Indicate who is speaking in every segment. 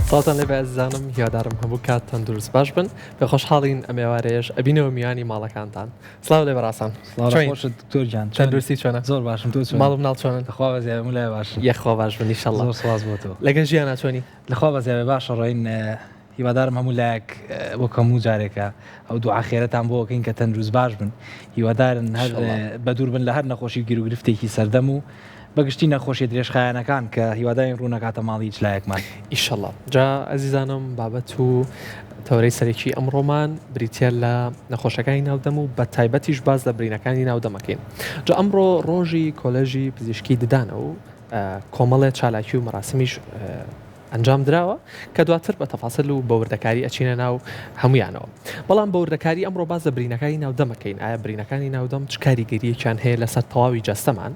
Speaker 1: سڵاوتان لێبێ ئەزیزانم هیوادارم هەموو کات تەندروست باش بن بە خۆشحاڵین ئەم ئێوارەیەش ئەبینەوە میوانی ماڵەکانتان سڵاو لێ بەڕاسان
Speaker 2: سڵاو
Speaker 1: چۆنی؟
Speaker 2: خۆشت دکتۆر گیان چۆنی؟
Speaker 1: تەندروستی چۆنە
Speaker 2: زۆر باشم تۆ چۆنی؟
Speaker 1: ماڵ و مناڵ چۆنن
Speaker 2: لەخوا بەزیابێ هەموو لای باشن
Speaker 1: یەخوا باش بن ئیشەڵڵا
Speaker 2: زۆر سوپاس بۆ تۆ
Speaker 1: لەگەل ژیانا چۆنی
Speaker 2: لەخوا بەزیابێ باشە ڕۆین هیوادارم هەموو لایەک وەک هەموو جارێکە ئەو دوعا خێرەتان بۆ ئەکەین کە تەندروست باش بن هیوادارن هەر بەدوور بن لە هەر نەخۆشی و گیروگرفتێکی سەردەم و بەگشتی نەخۆشیە درێژخایەنەکان کە هیوادارین ڕوو نەکاتە ماڵی هیچ لایەکمان.
Speaker 1: ئیشەڵا. جا ئەزیزانم بابەت و تەوەرەی سەرەکی ئەمڕۆمان بریتیە لە نەخۆشەکانی ناو دەم و بە تایبەتیش باس لە برینەکانی ناو دەم ئەکەین. جا ئەمڕۆ ڕۆژی کۆلێژی پزیشکی ددانە و کۆمەڵێ چالاکی و مەراسمیش ئەنجام دراوە کە دواتر بە تەفاسیل و بە وردەکاری ئەچینە ناو هەموویانەوە. بەڵام بە وردەکاری ئەمڕۆ باس لە برینەکانی ناو دەم ئەکەین، ئایا برینەکانی ناو دەم چ کاریگەرییەکیان هەیە لەسەر تەواوی جەستەمان؟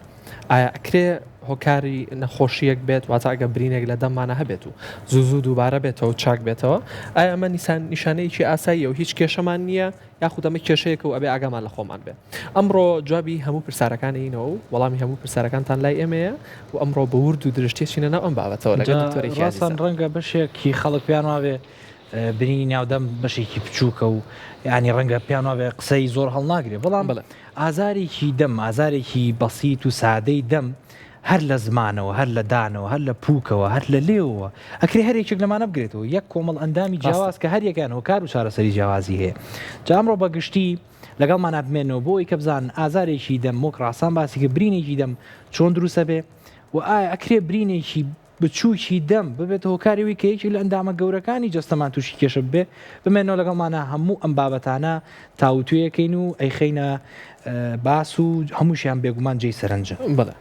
Speaker 1: ئایا ئەکرێ هۆکاری نەخۆشییەک بێت؟ واتە ئەگەر برینێک لە دەممانا هەبێت و زوو زوو دووبارە بێتەوە و چاک بێتەوە، ئایا ئەمە نیشانەیەکی ئاساییە و هیچ کێشەمان نییە؟ یاخود ئەمە کێشەیەکە و ئەبێ ئاگامان لە خۆمان بێ. ئەمڕۆ جوابی هەموو پرسارەکان ئەینەوە و وەڵامی هەموو پرسارەکانتان لای ئێمەیە و ئەمڕۆ بە ورد و درشتی ئەچینە ناو ئەم بابەتەوە لەگەڵ
Speaker 2: جا
Speaker 1: دکتۆرێکی
Speaker 2: ڕاستان
Speaker 1: ئازیزا.
Speaker 2: ڕەنگە بەشێکی خەڵک پێیان وابێ برینی ناو دەم بەشێکی بچووکە و یانی ڕەنگە پێیان وابێ قسەی زۆر هەڵناگرێ بەڵام
Speaker 1: بەڵێ.
Speaker 2: ئازارێکی دەم ئازارێکی بەسیت و سادەی دەم هەر لە زمانەوە، هەر لە دانەوە، هەر لە پووکەوە، هەر لە لێوەوە، ئەکرێ هەر یەکێک لەمانە بگرێتەوە، یەک کۆمەڵ ئەندامی
Speaker 1: ڕاستە.
Speaker 2: جیاواز کە هەر یەکەیان هۆکار و چارەسەری جیاوازی هەیە. جا ئەمڕۆ بە گشتی لەگەڵمانا بمێنەوە بۆ ئەوەی کە بزانن ئازارێکی دەم وەک ڕاسان باسی کرد برینێکی دەم چۆن دروست ئەبێ و ئایا ئەکرێ برینێکی بچووکی دەم ببێتە هۆکاری ئەوەی کە یەکێک لە ئەندامە گەورەکانی جەستەمان تووشی کێشە ببێ، بمێنەوە لەگەڵمانا هەموو ئەم بابەتانە تاوتوێ ئەکەین و ئەیخەینە باس و هەمووشیان بێگومان جێی سەرنجن.
Speaker 1: بەڵێ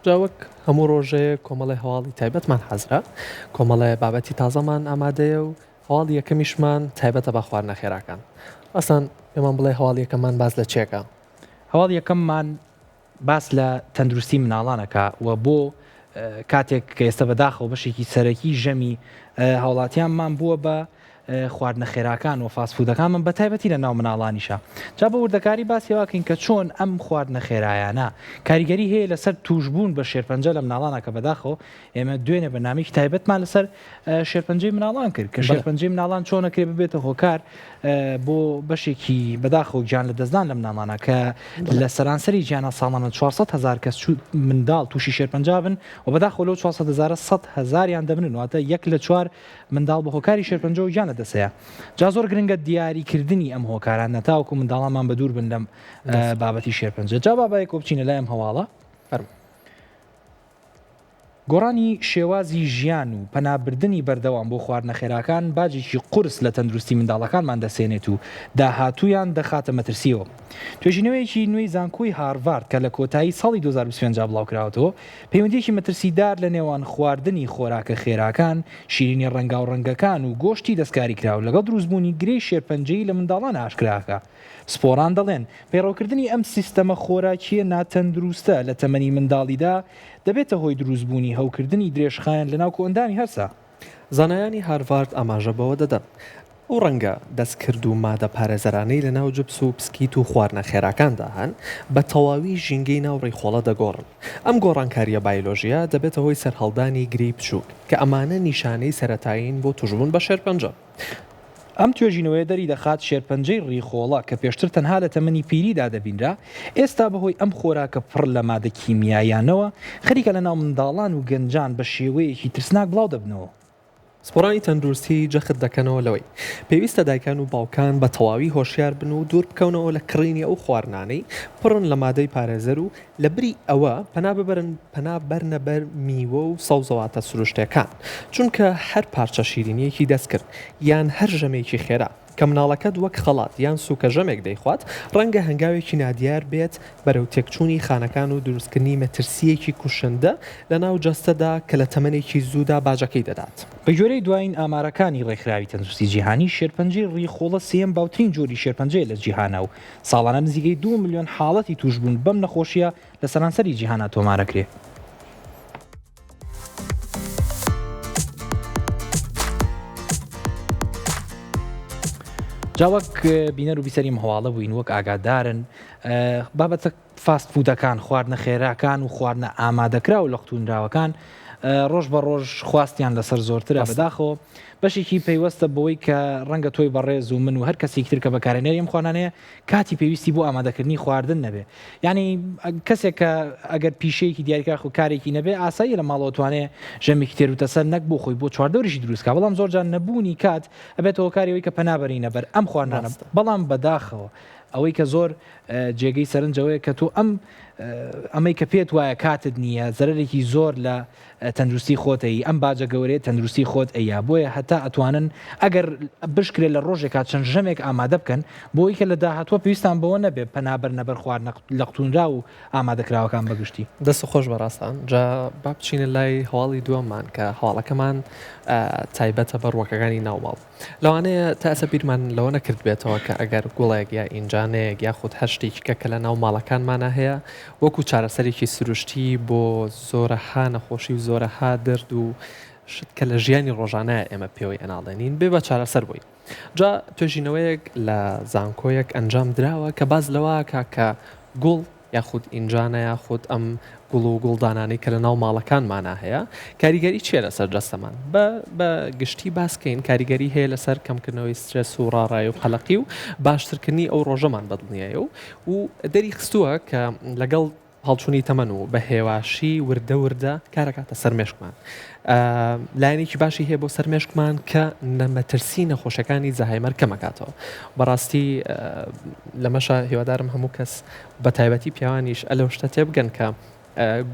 Speaker 1: جا وەک هەموو ڕۆژێ کۆمەڵێ هەواڵی تایبەتمان حازرە، کۆمەڵێ بابەتی تازەمان ئامادەیە و هەواڵی یەکەمیشمان تایبەتە بە خواردنە خێراکان. ڕاستان پێمان بڵێ هەواڵی یەکەممان باس لە چێکە؟
Speaker 2: هەواڵی یەکەممان باس لە تەندروستی مناڵان ئەکا و بۆ کاتێک کە ئێستا بەداخەوە بەشێکی سەرەکی ژەمی هاوڵاتیانمان بووە بە خواردنە خێراکان و فاست فودەکانمان بە تایبەتی لە ناو مناڵانیشە جا بە وردەکاری باسی واکەین کە چۆن ئەم خواردنە خێرایانە کاریگەری هەیە لەسەر توشبوون بە شێرپەنجە لە مناڵانە کە بەداخەوە ئێمە دوێنێ بەرنامەیەکی تایبەتمان لەسەر شێرپەنجەی مناڵان کرد کە شێرپەنجەی مناڵان چۆن ئەکرێ ببێتە هۆکار بۆ بەشێکی بەداخەوە گیان لە دەستدان لە مناڵانە کە لە سەرانسەری جیهانا ساڵانە 400 هزار کەس منداڵ تووشی شێرپەنجا بن و بەداخەوە لەو 400 هزارە 100 هزاریان دەمرن واتە یەک لە چوار منداڵ بە هۆکاری شێرپەنجەوە گیان لە دەستەیە جا زۆر گرنگە دیاریکردنی ئەم هۆکارانە تاوەکو منداڵانمان بەدوور بن لەم بابەتی شێرپەنجە جا با بایەکەوە بچینە لای ئەم هەواڵە
Speaker 1: فەرموو.
Speaker 2: گۆڕانی شێوازی ژیان و پەنابردنی بەردەوام بۆ خواردنە خێراکان باجێکی قورس لە تەندروستی منداڵەکانمان دەسێنێت و داهاتوویان دەخاتە مەترسییەوە. توێژینەوەیەکی نوێی زانکۆی هارڤارد کە لە کۆتایی ساڵی 2025 بڵاوکراوەتەوە، پەیوەندییەکی مەترسیدار لە نێوان خواردنی خۆراکە خێراکان، شیرینیە ڕەنگاوڕەنگەکان و گۆشتی دەستکاریکراو لەگەڵ دروستبوونی گرێی شێرپەنجەیی لە منداڵان ئاشکراکا. پسپۆڕان دەڵێن، پەیڕەوکردنی ئەم سیستەمە خۆراکییە ناتەندروستە لە تەمەنی منداڵیدا دەبێتە هۆی دروستبوونی هەوکردنی درێژخایەن لەناو کۆئەندامی هەرسا.
Speaker 1: زانایانی هارڤارد ئاماژە بەوە دەدەن، ئەو ڕەنگە دەستکرد و مادە پارێزەرانەی لەناو جپس و پسکیت و خواردنە خێراکاندا هەن، بە تەواوی ژینگەی ناو ڕیخۆڵە دەگۆڕن. ئەم گۆڕانکارییە بایلۆژییە دەبێتە هۆی سەرهەڵدانی گرێی بچووک، کە ئەمانە نیشانەی سەرەتایین بۆ تووشبوون بە شێرپەنجە.
Speaker 2: ئەم توێژینەوەیە دەریدەخات شێرپەنجەی ڕیخۆڵە کە پێشتر تەنها لە تەمەنی پیریدا دەبینرا، ئێستا بەهۆی ئەم خۆراکە پڕ لە مادە کیمیاییانەوە خەریکە لەناو منداڵان و گەنجان بە شێوەیەکی ترسناک بڵاو دەبنەوە.
Speaker 1: پسپۆڕانی تەندروستی جەخت دەکەنەوە لەوەی، پێویستە دایکان و باوکان بە تەواوی هۆشیار بن و دوور بکەونەوە لە کڕینی ئەو خواردنانەی پڕن لە مادەی پارێزەر و لەبری ئەوە پەنا ببەرن پەنا بەرنە بەر میوە و سەوزەواتە سروشتیەکان، چونکە هەر پارچە شیرینیەکی دەستکرد یان هەر ژەمێکی خێرا کە مناڵەکەت وەک خەڵات یان سوکە ژەمێک دەیخوات ڕەنگە هەنگاوێکی نادیار بێت بەرەو تێکچوونی خانەکان و دروستکردنی مەترسییەکی کوشندە لەناو جەستەدا کە لە تەمەنێکی زوودا باجەکەی دەدات.
Speaker 2: بەگوێرەی دوایین ئامارەکانی ڕێکخراوی تەندروستی جیهانی، شێرپەنجەی ڕیخۆڵە سێیەم باوترین جۆری شێرپەنجەیە لە جیهانا و ساڵانە نزیکەی دوو ملیۆن حاڵەتی تووشبوون بەم نەخۆشییە لە سەرانسەری جیهانا تۆمارەکرێ. جا وەک بینەر و بیسەری ئەم هەواڵە بووین وەک ئاگادارن بابەتە فاست فودەکان خواردنە خێراکان و خواردنە ئامادەکراو لە قوتونراوەکان ڕۆژ بە ڕۆژ خواستیان لەسەر زۆرترە بەداخەوە بەشێکی پەیوەستە بەوەی کە ڕەنگە تۆی بەڕێز و من و هەر کەسێکی تر کە بەکارهێنەری ئەم خواردنانەیە کاتی پێویستی بۆ ئامادەکردنی خواردن نەبێ یانی کەسێک کە ئەگەر پیشەیەکی دیاریکرا خۆ کارێکی نەبێ ئاساییە لە ماڵەوە توانێ ژەمێکی تێروتەسەل نەک بۆ خۆی بۆ چواردەوریشی دروست کا بەڵام زۆرجار نەبوونی کات ئەبێتە هۆکاری ئەوەی کە پەنا بەرینە بەر ئەم خواردنانە بەڵام بەداخەوە ئەوەی کە زۆر جێگەی سەرنج ئەوەیە کە تۆ ئەم ئەمەی کە پێت وایە کاتت نییە زەرەرێکی زۆر لە تەندروستی خۆت ئەیی ئەم باجە گەورەیە تەندروستی خۆت ئەیا بۆیە هەتا ئەتوانن ئەگەر بشکرێ لە ڕۆژێکا چەند ژەمێک ئامادە بکەن بۆی کە لە داهاتووە پێویستان بەوە نەبێ پەنا بەرنە بەر خواردنە لەقتونراو و ئامادەکراوەکان بەگشتی.
Speaker 1: دەست خۆش بەڕاستان جا با بچینە لای هەواڵی دووەممان کە هەواڵەکەمان تایبەتە بە ڕووەکەکانی ناو ماڵ. لەوانەیە تا ئێستا بیرمان لەوە نەکردبێتەوە کە ئەگەر گوڵێک یا ئینجانەیەک یاخود هەر شتێکی کە کە لە ناو ماڵەکانمانا هەیە وەکو چارەسەرێکی سروشتی بۆ زۆرەها نەخۆشی و زۆرەها دەرد و شت کە لە ژیانی ڕۆژانە ئێمە پێوەی ئەناڵێنین بێ بە چارەسەر بۆی جا توێژینەوەیەک لە زانکۆیەک ئەنجام دراوە کە باس لەوە کا کە گوڵ یاخود ئینجانە یاخود ئەم گوڵ و گوڵدانانەی کە لە ناو ماڵەکانمانا هەیە کاریگەری چییە لەسەر جەستەمان؟ بە بە گشتی باس کەین کاریگەری هەیە لەسەر کەمکردنەوەی سترێس و ڕاڕای و قەلەقی و باشترکردنی ئەو ڕۆژەمان بەدڵنیایە و و دەری خستووە کە لەگەڵ هەڵچوونی تەمەن و بە هێواشی وردە وردە کارەکاتە سەر مێشکمان لایەنێکی باشی هەیە بۆ سەر مێشکمان کە نەمەترسی نەخۆشەکانی زەهایمەر کەمەکاتەوە بەڕاستی لەمەشە هیوادارم هەموو کەس بە تایبەتی پیاوانیش ئەلەو شتە تێبگەن کە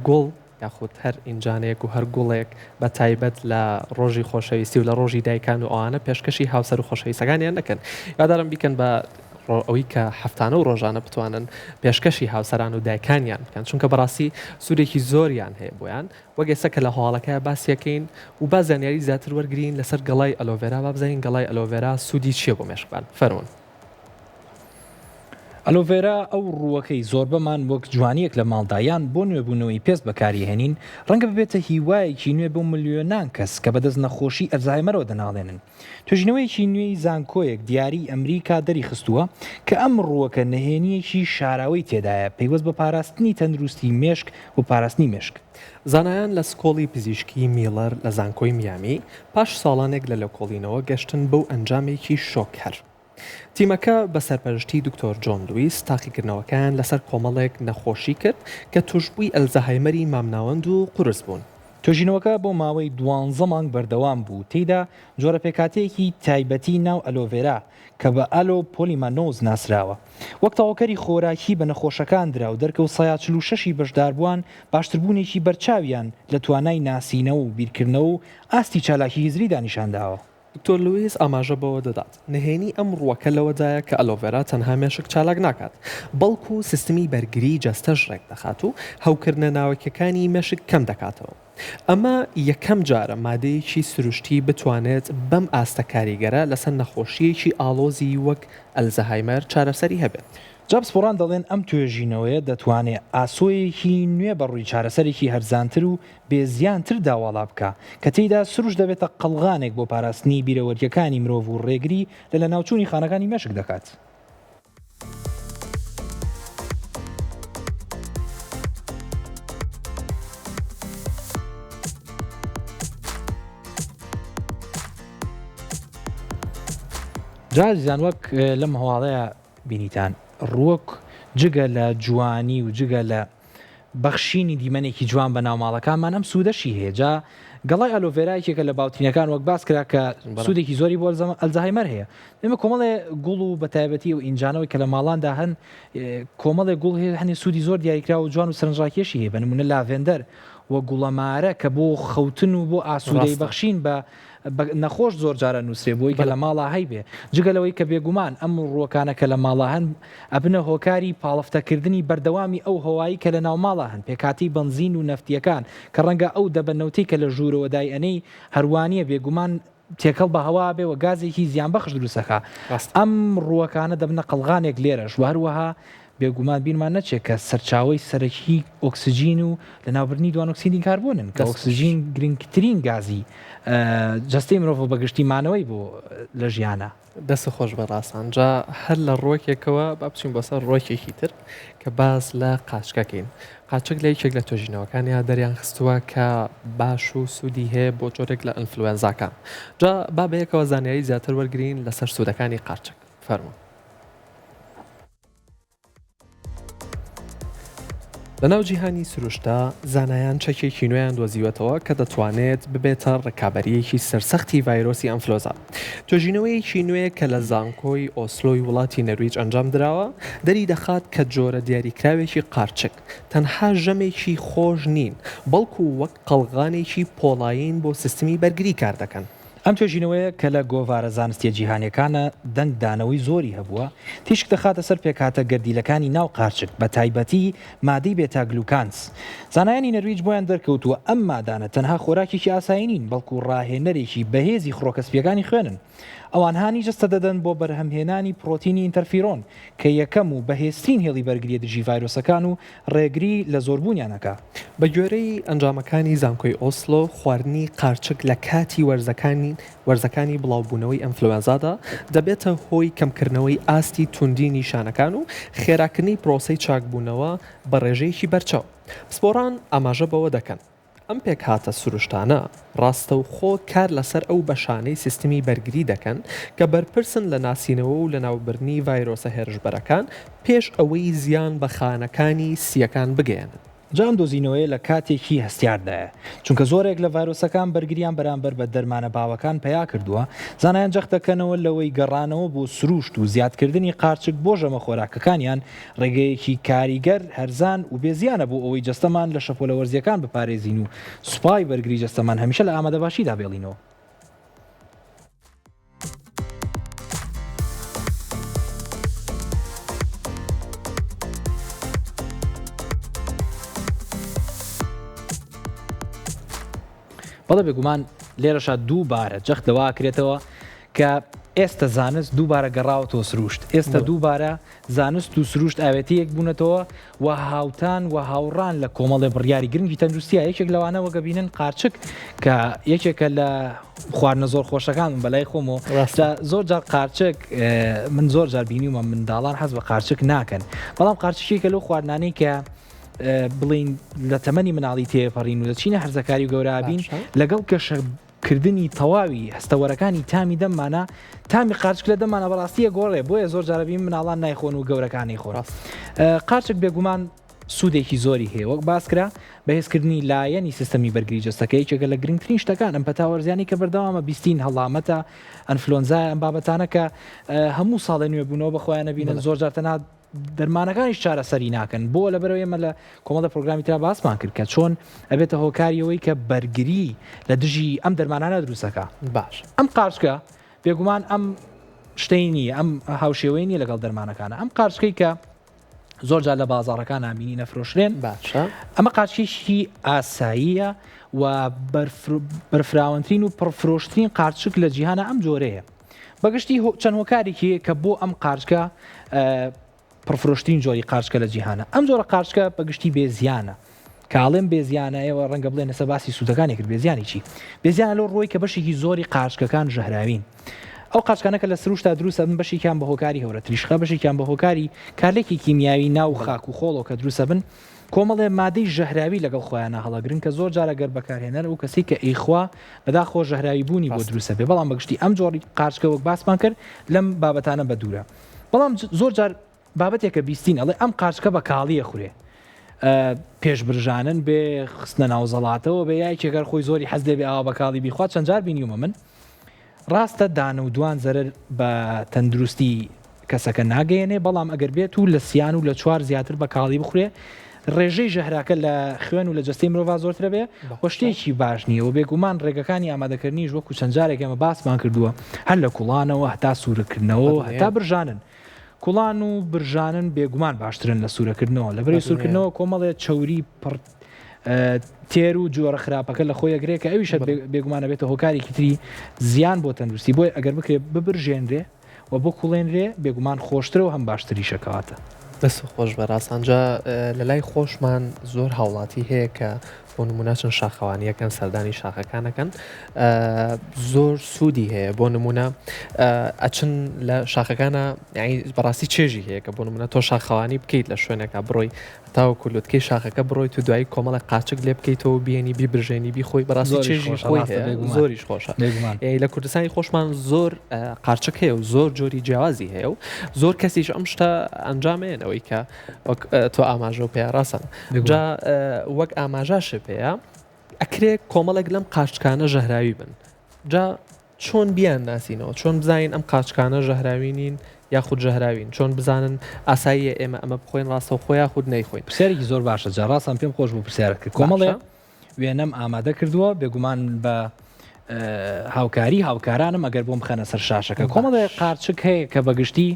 Speaker 1: گوڵ یاخود هەر ئینجانەیەک و هەر گوڵێک بە تایبەت لە ڕۆژی خۆشەویستی و لە ڕۆژی دایکان و ئەوانە پێشکەشی هاوسەر و خۆشەویستەکانیان نەکەن هیوادارم بیکەن بە ئەوەی کە هەفتانە و ڕۆژانە بتوانن پێشکەشی هاوسەران و دایکانیان بکەن چونکە بەڕاستی سوودێکی زۆریان هەیە بۆیان وەک ئێستا کە لە هەواڵەکە باسیەکەین و با زانیاری زیاتر وەرگین لەسەر گەڵای ئەلۆڤێرا با بزانین گەڵای ئەلۆڤێرا سوودی چییە بۆ مێشکمان فەرموون.
Speaker 2: ئەلۆڤێرا ئەو ڕووەکەی زۆربەمان وەک جوانییەک لە ماڵدا یان بۆ نوێبوونەوەی پێست بەکاریهێنین، ڕەنگە ببێتە هیوایەکی نوێ بۆ ملیۆنان کەس کە بەدەست نەخۆشی ئەلزایمەرەوە دەناڵێنن. توێژینەوەیەکی نوێی زانکۆیەک دیاری ئەمریکا دەریخستووە کە ئەم ڕووەکە نهێنییەکی شاراوەی تێدایە پەیوەست بە پاراستنی تەندروستی مێشک و پاراستنی مێشک.
Speaker 1: زانایان لە سکۆڵی پزیشکی میڵەر لە زانکۆی میامی پاش ساڵانێک لە لێکۆڵینەوە گەشتن بەو ئەنجامێکی شۆککەر. تیمەکە بە سەرپەرشتی دکتۆر جۆن لویس تاقیکردنەوەکەیان لەسەر کۆمەڵێک نەخۆشی کرد کە توشبووی ئەلزەهایمەری مامناوەند و قورس بوون.
Speaker 2: توێژینەوەکە بۆ ماوەی دوانزە مانگ بەردەوام بوو، تێیدا جۆرە پێکهاتەیەکی تایبەتی ناو ئەلۆڤێرا کە بە ئالۆ پۆلیمانۆز ناسراوە، وەک تەواوکەری خۆراکی بە نەخۆشەکان درا و دەرکەوت سەیا 46 ی بەشداربووان باشتربوونێکی بەرچاویان لە توانای ناسینەوە و بیرکردنەوە و ئاستی چالاکی هزریدا نیشانداوە.
Speaker 1: دکتۆر لویس ئاماژە بەوە دەدات، نهێنی ئەم ڕووەکە لەوەدایە کە ئەلۆڤێرا تەنها مێشک چالاک ناکات، بەڵکو سیستمی بەرگریی جەستەش ڕێکدەخات و هەوکردنە ناوەکیەکانی مێشک کەم دەکاتەوە. ئەمە یەکەم جارە مادەیەکی سروشتی بتوانێت بەم ئاستە کاریگەرە لەسەر نەخۆشییەکی ئاڵۆزی وەک ئەلزەهایمەر چارەسەری هەبێت.
Speaker 2: جا پسپۆڕان دەڵێن ئەم توێژینەوەیە دەتوانێ ئاسۆیەکی نوێ بە ڕووی چارەسەرێکی هەرزانتر و بێ زیانتردا واڵا بکا، کە تێیدا سروشت دەبێتە قەڵغانێک بۆ پاراستنی بیرەوەرییەکانی مرۆڤ و ڕێگری لە لەناوچوونی خانەکانی مێشک دەکات. جا ئازیزان وەک لەم هەواڵەیا بینیتان ڕووەک جگە لە جوانی و جگە لە بەخشینی دیمەنێکی جوان بە ناوماڵەکانمان ئەم سوودەشی هەیە جا گەڵای ئالۆڤێرا یەکێکە لە باوترینەکان وەک باس کرا کە سوودێکی زۆری بۆ ئەلزەهایمەر هەیە ئێمە کۆمەڵێ گوڵ و بە تایبەتی و ئینجانەوەی کە لە ماڵاندا هەن کۆمەڵێ گوڵ هەیە هەنێ سوودی زۆر دیاریکراوە و جوان و سەرنجڕاکێشی هەیە بە نمونە لاڤێندەر و گوڵەمارە کە بۆ خەوتن و بۆ ئاسوودەی بەخشین بە بە نەخۆش زۆر جار ئەنووسرێ بۆی کە لە ماڵا هەیبێ جگە لەوەی کە بێگومان ئەم ڕووەکانە کە لە ماڵا هەن ئەبنە هۆکاری پاڵفتەکردنی بەردەوامی ئەو هەوایی کە لە ناوماڵا هەن پێکهاتەی بەنزین و نەفتیەکان کە ڕەنگە ئەو دەبە نەوتەی کە لە ژوورەوە دایئەنێی هەروانیە بێگومان تێکەڵ بە هەوا بێ و گازێکی زیانبەخش دروست ئەکا ئەم ڕووەکانە دەبنە قەڵغانێک لێرەش و هەروەها بێگومان بیرمان نەچێت کە سەرچاوەی سەرەکی ئۆکسجین و لەناوبردنی دوانۆکسیدی کاربۆنن کە ئۆکسجین گرنگترین گازی جەستەی مرۆڤ بە گشتی مانەوەی بۆ لە ژیانە.
Speaker 1: دەستت خۆش بێت ڕاسان. جا هەر لە ڕوەکێکەوە با بچین بۆ سەر ڕوەکێکی تر کە باس لە قارچکەکەین. قارچک لە یەکێک لە توێژینەوەکانیا دەریان خستووە کە باش و سوودی هەیە بۆ جۆرێک لە ئەنفلوێنزاکان. جا با بەیەکەوە زانیاری زیاتر وەرگرین لەسەر سوودەکانی قارچک. فەرموون. لەناو جیهانی سروشتدا زانایان چەکێکی نوێیان دۆزیوەتەوە کە دەتوانێت ببێتە ڕکابەرییەکی سەرسەختی ڤایرۆسی ئەنفلۆزا. توێژینەوەیەکی نوێ کە لە زانکۆی ئۆسلۆی وڵاتی نەرویج ئەنجامدراوە، دەریدەخات کە جۆرە دیاریکراوێکی قارچک تەنها ژەمێکی خۆش نین، بەڵکو وەک قەڵغانێکی پۆڵایین بۆ سیستمی بەرگری کاردەکەن.
Speaker 2: ئەم توێژینەوەیە کە لە گۆڤارە زانستییە جیهانییەکانە دەنگ دانەوەی زۆری هەبووە، تیشک دەخاتە سەر پێکهاتە گەردیلەکانی ناو قارچک، بە تایبەتی مادەی بێتا-گلوکانس. زانایانی نەرویج بۆیان دەرکەوتووە ئەم مادانە تەنها خۆراکێکی ئاسایی نین، بەڵکو ڕاهێنەرێکی بەهێزی خڕۆکە سپییەکانی خوێنن. ئەوان هانی جەستە دەدەن بۆ بەرهەمهێنانی پڕۆتینی ئینتەرفیرۆن، کە یەکەم و بەهێزترین هێڵی بەرگرییە دژی ڤایرۆسەکان و ڕێگری لە زۆربوونیان ئەکا.
Speaker 1: بە گوێرەی ئەنجامەکانی زانکۆی ئۆسلۆ، خواردنی قارچک لە کاتی وەرزەکانی وەرزەکانی بڵاوبوونەوەی ئەنفلۆنزادا دەبێتە هۆی کەمکردنەوەی ئاستی توندی نیشانەکان و خێراکردنی پرۆسەی چاکبوونەوە بە ڕێژەیەکی بەرچاو. پسپۆڕان ئاماژە بەوە دەکەن، ئەم پێکهاتە سروشتانە ڕاستەوخۆ کار لەسەر ئەو بەشانەی سیستمی بەرگری دەکەن کە بەرپرسن لە ناسینەوە و لەناوبردنی ڤایرۆسە هێرشبەرەکان پێش ئەوەی زیان بە خانەکانی سییەکان بگەیەنن.
Speaker 2: جا ئەم دۆزینەوەیە لە کاتێکی هەستیاردایە، چونکە زۆرێک لە ڤایرۆسەکان بەرگریان بەرامبەر بە دەرمانە باوەکان پەیا کردووە، زانایان جەخت دەکەنەوە لەوەی گەڕانەوە بۆ سروشت و زیادکردنی قارچک بۆ ژەمە خۆراکەکانیان ڕێگەیەکی کاریگەر، هەرزان و بێ زیانە بۆ ئەوەی جەستەمان لە شەپۆلە وەرزییەکان بپارێزین و سوپای بەرگری جەستەمان هەمیشە لە ئامادەباشیدا بێڵینەوە. بەڵێ بێگومان لێرەشا دووبارە جەخت لەوە ئەکرێتەوە کە ئێستە زانست دووبارە گەڕاوەتەوە سروشت، ئێستە دووبارە زانست و سروشت ئاوێتەیەک بوونەتەوە و هاوتان و هاوڕان لە کۆمەڵێ بڕیاری گرنگی تەندروستیە، یەکێک لەوانە وەک ئەبینن قارچک کە یەکێکە لە خواردنە زۆر خۆشەکان من بەلای خۆمەوە ڕاستە زۆر جار قارچک من زۆر جار بینیومە منداڵان حەز بە قارچک ناکەن بەڵام قارچکێکە لەو خواردنانەی کە بڵین لە تەمەنی مناڵی تێپەڕین و دەچینە هەرزەکاری و گەورابین لەگەڵ گەشە کردنی تەواوی هەستەوەرەکانی تامی دەممانە تامی قارچک لە دەممانە بەڕاستی ئەگۆڕێ بۆیە زۆر جارە بین مناڵان نایخۆن و گەورەکان نەیخۆن قارچک بێگومان سوودێکی زۆری هەیە وەک باسکرا بەهێزکردنی لایەنی سیستەمی بەرگری جەستەکە یەکێکە لە گرنگترین شتەکان ئەم پەتا وەرزیانی کە بەردەوامە بیستین هەڵامەتە ئەنفلۆنزای ئەم بابەتانە کە هەموو ساڵێ نوێبوونەوە بە خۆیان نەبینن زۆر جار تەنها دەرمانەکانیش چارەسەری ناکەن بۆ لەبەرەوە ئێمە لە کۆمەڵە پرۆگرامی ترا باسمان کرد کە چۆن ئەبێتە هۆکاری ئەوەی کە بەرگری لە دژی ئەم دەرمانانە دروستەکە
Speaker 1: باش
Speaker 2: ئەم قارچکە بێگومان ئەم شتەی نییە ئەم هاوشێوەی نییە لەگەڵ دەرمانەکانە ئەم قارچکەی کە زۆر جار لە بازاڕەکان نامینی نەفرۆشرێن
Speaker 1: باشە
Speaker 2: ئەمە قارچکێکی ئاساییە و بەرفراوانترین و پڕفرۆشترین قارچک لە جیهانە ئەم جۆرەیە بەگشتی چەند هۆکارێکی هەیە کە بۆ ئەم قارچکە پڕفرۆشترین جۆری قارچکە لە جیهانە. ئەم جۆرە قارچکە بەگشتی بێ زیانە. کە ئەڵێم بێ زیانە ئێوە ڕەنگە بڵێن ئێستا باسی سوودەکانی کرد بێزیانی چی؟ بێزیانە لەو ڕووەی کە بەشێکی زۆری قارچکەکان ژەهراوین. ئەو قارچکانە کە لە سروشتا دروست ئەبن بەشێکیان بە هۆکاری هەورە تریشقە بەشێکیان بە هۆکاری کارلێکی کیمیاوی ناو خاک و خۆڵەوە کە دروست ئەبن کۆمەڵێ مادەی ژەهراوی لەگەڵ خۆیانا هەڵەگرن کە زۆر جار ئەگەر بەکارهێنەر ئەو کەسەی کە ئەیخوا بەداخەوە ژەهراوی بوونی بۆ دروست ئەبێ بەڵام بەگشتی ئەم جۆری قارچکە وەک باسمان کرد لەم بابەتانە بەدوورە بەڵام زۆر جار بابەتێکە بیستین ئەڵێ ئەم قارچکە بە کاڵی ئەخورێ پێش برژانن بێ خستنە ناو زەڵاتەوە بێ یا یەکێکەر خۆی زۆری حەز لێ بێ ئاوا بە کاڵی بیخوا چەند جار بینیومە من ڕاستە دانە و دوان زەرەر بە تەندروستی کەسەکە ناگەیەنێ، بەڵام ئەگەر بێت و لە سیان و لە چوار زیاتر بە کاڵی بخورێ ڕێژەی ژەهراکە لە خوێن و لە جەستەی مرۆڤا زۆرترە بێ و شتێکی باش نییە و بێگومان ڕێگەکانی ئامادەکردنیش وەکو چەند جارێک ئێمە باسمان کردووە هەر لە کوڵانەوە هەتا سوورکردنەوە هەتا برژانن. کوڵان و برژانن بێگومان باشترن لە سوورەکردنەوە لەبەرەی سوورکردنەوە کۆمەڵێ چەوری پڕ تێر و جۆرە خراپەکە لە خۆی ئەگرێ کە ئەویش بێگومان ئەبێتە هۆکارێکی تری زیان بۆ تەندروستی بۆیە ئەگەر بکرێ ببرژێنرێ و بکوڵێنرێ بێگومان خۆشترە و هەم باشتریشە کەواتە.
Speaker 1: دەست خۆش بە ڕاستان جا لە لای خۆشمان زۆر هاوڵاتی هەیە کە بۆ نمونە چەند شاخەوانیەکەن سەردانی شاخەکانەکەن زۆر سوودی هەیە بۆ نمونە ئەچن لە شاخەکانە بەڕاستی چێژی هەیە کە بۆ نمونە تۆ شاخەوانی بکەیت لە شوێنێکا بڕۆی تاوەکو لوتکەی شاخەکە بڕۆیت و دوایی کۆمەڵێک قارچک لێ بکەیتەوە و بیێنی بیبرژێنی بیخۆی بەڕاستی چێژی خۆی هەیە زۆریش خۆشە لە کوردستانی خۆشمان زۆر قارچک هەیە و زۆر جۆری جیاوازی هەیە و زۆر کەسیش ئەم شتە ئەنجامێن ئەوەی کە وەک تۆ ئاماژە و پێ ڕاستن جا وەک ئاماژەشە پێیە ئەکرێ کۆمەڵێک لەم قارچکانە ژەهراوی بن جا چۆن بیان ناسینەوە؟ چۆن بزانین ئەم قارچکانە ژەهراوی نین یاخود ژەهراوین؟ چۆن بزانن ئاساییە ئێمە ئەمە بخۆین ڕاستەوخۆ یاخود نەیخۆین؟
Speaker 2: پرسیارێکی زۆر باشە جا ڕاستان پێم خۆش بوو پرسیارت کرد کۆمەڵێ وێنەم ئامادە کردووە بێگومان بە هاوکاری هاوکارانم ئەگەر بۆم بخەنە سەر شاشەکە کۆمەڵێ قارچک هەیە کە بەگشتی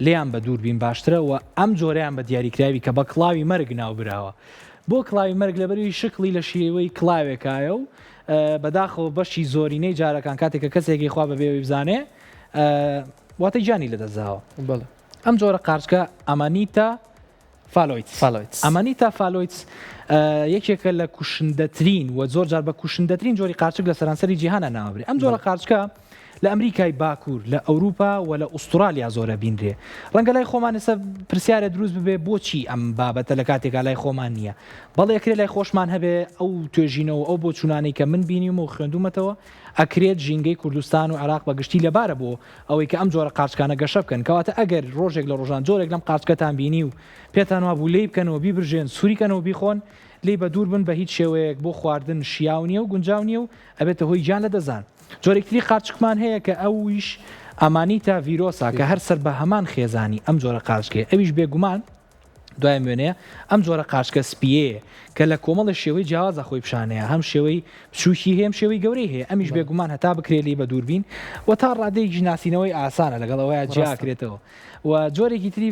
Speaker 2: لێیان بە دوور بین باشترە و ئەم جۆرەیان بە دیاریکراوی کە بە کڵاوی مەرگ ناوبراوە بۆ کڵاوی مەرگ لەبەروی شکڵی لە شێوەی کڵاوێکایە و بەداخەوە بەشی زۆرینەی جارەکان کاتێک کە کەسێکی خوا بەبێ ئەوەی بزانێ واتە گیانی لەدەستداوە ئەم جۆرە قارچکە Amanita phalloides
Speaker 1: phalloides
Speaker 2: Amanita phalloides یەکێکە لە کوشندەترین و زۆر جار بە کوشندەترین جۆری قارچک لە سەرانسەری جیهانە ناوبرێ ئەم جۆرە قارچکە لە ئەمریکای باکوور، لە ئەوروپا و لە ئوسترالیا زۆر ئەبینرێ. ڕەنگە لای خۆمان ئێستا پرسیارێ دروست ببێ بۆچی ئەم بابەتە لە کاتێکا لای خۆمان نییە؟ بەڵێ ئەکرێ لای خۆشمان هەبێ، ئەو توێژینەوە و ئەو بۆچوونانەی کە من بینیومە و خوێندوومەتەوە ئەکرێت ژینگەی کوردستان و عێراق بە گشتی لەبارە بۆ ئەوەی کە ئەم جۆرە قارچکانە گەشە بکەن. کەواتە ئەگەر ڕۆژێک لە ڕۆژان جۆرێک لەم قارچکەتان بینی و پێتان وابوو لێی بکەنەوە بیبرژێن سووری کەنەوە بیخۆن، لێی بەدوور بن بە هیچ شێوەیەک بۆ خواردن شیاو نییە و گونجاو نییە و ئەبێتە هۆی گیان لەدەستدان. جۆرێکی تری قارچکمان هەیە کە ئەویش Amanita virosa کە هەر سەر بە هەمان خێزانی ئەم جۆرە قارچکەیە ئەویش بێگومان دوای وێنەیە ئەم جۆرە قارچکە سپیەیە کە لە کۆمەڵی شێوەی جیاوازە خۆی پیشانەیە هەم شێوەی بچووکی هەیە شێوەی گەورەی هەیە ئەمیش بێگومان هەتا بکرێ لێی بە دووربین و تا ڕادەیەکیش ناسینەوەی ئاسانە لەگەڵ ئەوەیە جیاکرێتەوە و جۆرێکی تری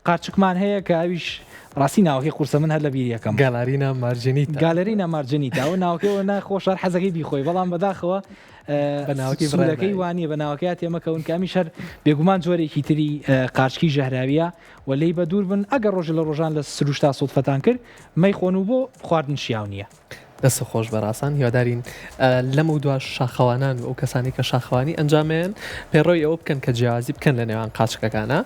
Speaker 2: قارچکمان هەیە کە ئەویش ڕاستی ناوەکەی قورسە من هەر لە بیری ئەکەم.
Speaker 1: Galerina marginata.
Speaker 2: Galerina marginata ئەوە ناوەکەی ناخۆشە هەر حەزەکەی بیخۆی بەڵام بەداخەوە
Speaker 1: بە ناوەکەی
Speaker 2: سوورەکەی وانە بە ناوەکەی تێمەکەون کە ئەمیش هەر بێگومان جۆرێکی تری قارچکی ژەهراویە و لێی بە دوور بن ئەگەر ڕۆژە لە ڕۆژان لە سروشتا سوتفەتان کرد مەیخۆن و بۆ خواردن شیاو نییە.
Speaker 1: دەست خۆش بەراسان هیوادارین لەمە دوا شاخەوانان و ئەو کەسانی کە شاخەوانی ئەنجامێن پەیڕەوی ئەوە بکەن کە جیاوازی بکەن لە نێوان قاچکەکانە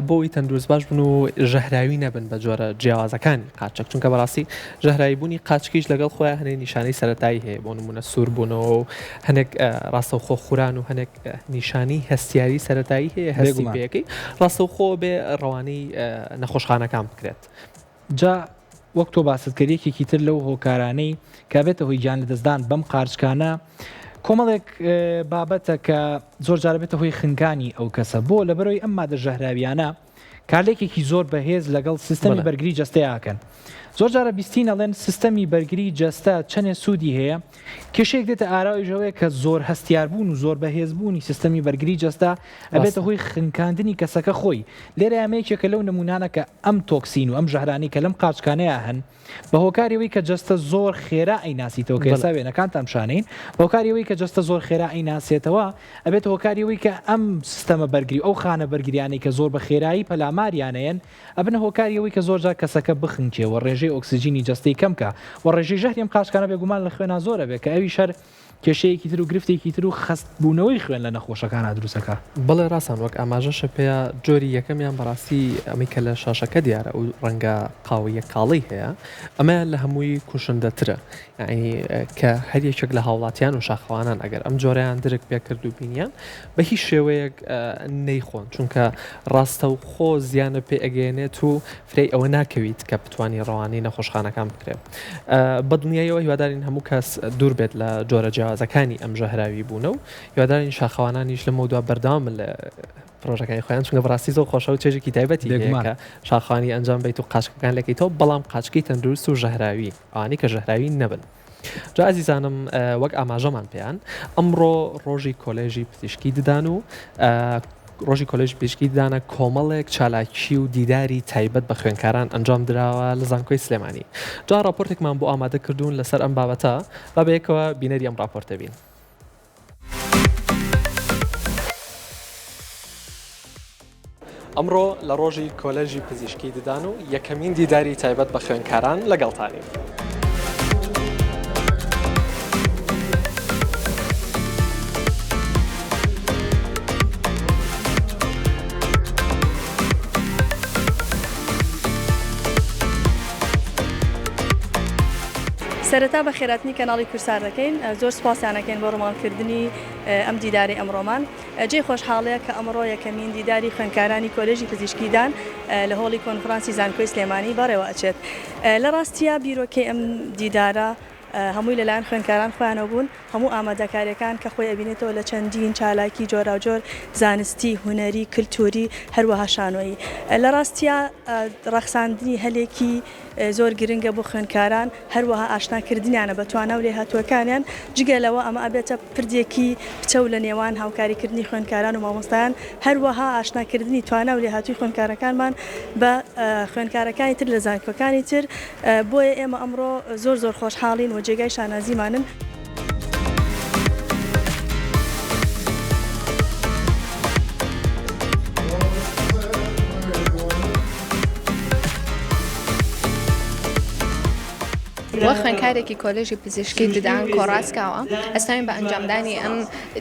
Speaker 1: بۆی تەندروست باش بن و ژەهراوی نەبن بە جۆرە جیاوازەکانی قاچک چونکە بەڕاستی ژەهراوی بوونی قاچکیش لەگەڵ خۆیان هەنێ نیشانەی سەتایی هەیە بۆ نمونە سوور بوونەوە و هەنێک ڕاستەوخۆ خوران و هەنێک نیشانی هەستیاری سەتایی هەیە هەستی پێەکەی ڕاستەوخۆ بێ ڕەوانەی نەخۆشخانەکان بکرێت.
Speaker 2: جا وەک تۆ باست کرد یەکێکی تر لەو هۆکارانەی کە بێتە هۆی گیان لەدەستدان بەم قارچکانە کۆمەڵێک بابەتە کە زۆر جارە بێتە هۆی خنکانی ئەو کەسە بۆ لەبەرەوەی ئەم مادە ژەهراویانە کارلێکێکی زۆر بەهێز لەگەڵ سیستەمی بەرگری جەستەیاکەن زۆر جارە بیستین ئەڵێن سیستەمی بەرگری جەستە چەنێ سوودی هەیە کێشەیەک دێتە ئاراویش ئەوەیە کە زۆر هەستیاربوون و زۆر بەهێزبوونی سیستەمی بەرگری جەستە ئەبێتە هۆی خنکاندنی کەسەکە خۆی لێرە ئەمە یەکێکە لەو نمونانە کە ئەم تۆکسین و ئەم ژەهرانەی کە لەم قارچکانەیا هەن بە هۆکاری ئەوەی کە جەستە زۆر خێرا ئەیناسیتەوە کە ئێستا وێنەکانتان پیشانەین بە هۆکاری ئەوەی کە جەستە زۆر خێرا ئەیناسێتەوە ئەبێتە هۆکاری ئەوەی کە ئەم سیستەمە بەرگری ئەو خانە بەرگریانەی کە زۆر بە خێرایی پەلاماریانەیەن ئەبنە هۆکاری ئەوەی کە زۆرجار کەسەکە بخنکێ و ڕێژەی ئۆکسجینی جەستەی کەم کا و ڕێژەی ژەهری ئەم قارچکانە بێگومان لە خوێنا زۆر ئەبێ کە ئەویش هەر کێشەیەکی تر و گرفتێکی تر و خەست بوونەوەی خوێن لە نەخۆشەکانا دروست ئەکا.
Speaker 1: بەڵێ ڕاستان وەک ئاماژەشە پێیا جۆری یەکەمیان بەڕاستی ئەمەی کە لە شاشەکە دیارە ئەو ڕەنگە قاوەییە کاڵەی هەیە ئەمەیان لە هەمووی کوشندەترە یانی کە هەر یەکێک لە هاوڵاتیان و شاخەوانان ئەگەر ئەم جۆرەیان درک پێکرد و بینیان بە هیچ شێوەیەک نەیخۆن چونکە ڕاستەوخۆ زیانە پێ ئەگەیەنێت و فرەی ئەوە ناکەویت کە بتانی ڕەوانەی نەخۆشخانەکان بکرێت بەدڵنیایەوە هیوادارین هەموو کەس دوور بێت لە جۆرە جیاوازەکانی ئەم ژەهراوی بوونە و هیوادارین شاخەوانانیش لەمەودوا بەردەوام بن لە پرۆژەکانی خۆیان چونکە بەڕاستی زۆر خۆشە و چێژێکی تایبەتی هەیە کە شاخەوانی ئەنجام بیت و قاچکەکان لەکەیتەوە بەڵام قاچکی تەندروست و ژەهراوی ئەوانەی کە ژەهراوی نەبن. جا ئازیزانم وەک ئاماژەمان پێیان ئەمڕۆ ڕۆژی کۆلێژی پزیشکی ددان و ڕۆژی کۆلێژی پزیشکی ددانە کۆمەڵێک چالاکی و دیداری تایبەت بە خوێنکاران ئەنجام دراوە لە زانکۆی سلێمانی جا ڕاپۆرتێکمان بۆ ئامادە کردوون لەسەر ئەم بابەتە با بەیەکەوە بینەری ئەم ڕاپۆرتە بین. ئەمڕۆ لە ڕۆژی کۆلێژی پزیشکی ددان و یەکەمین دیداری تایبەت بە خوێندکاران لەگەڵتانین.
Speaker 3: سەرەتا بەخێراتنی کەناڵی کورسار دەکەین، زۆر سوپاسیان ئەکەین بۆ ڕووماڵکردنی ئەم دیدارەی ئەمڕۆمان. جێی خۆشحاڵیە کە ئەمڕۆ یەکەمین دیداری خوێندکارانی کۆلێژی پزیشکی دان لە هۆڵی کۆنفرانسی زانکۆی سلێمانی بەڕێوە ئەچێت. لە ڕاستیا بیرۆکەی ئەم دیدارە هەمووی لەلایەن خوێندکاران خۆیانەوە بوون، هەموو ئامادەکاریەکان کە خۆی ئەبینێتەوە لە چەندین چالاکی جۆراوجۆر زانستی، هونەری، کلتوری، هەروەها شانۆیی. لە ڕاستیا ڕەخساندنی هەلێکی زۆر گرنگە بۆ خوێندکاران، هەروەها ئاشناکردنیانە بە توانا و لێهاتووەکانیان، جگە لەوە ئەمە ئەبێتە پردێکی پتەو لە نێوان هاوکاریکردنی خوێندکاران و مامۆستایان، هەروەها ئاشناکردنی توانا و لێهاتووی خوێندکارەکانمان بە خوێندکارەکانی تر لە زانکۆکانی تر، بۆیە ئێمە ئەمڕۆ زۆر زۆر خۆشحاڵین و جێگای شانازیمانن.
Speaker 4: وەک خوێندکارێکی کۆلێژی پزیشکی ددان کۆڕاسکاوە هەستاوین بە ئەنجامدانی ئەم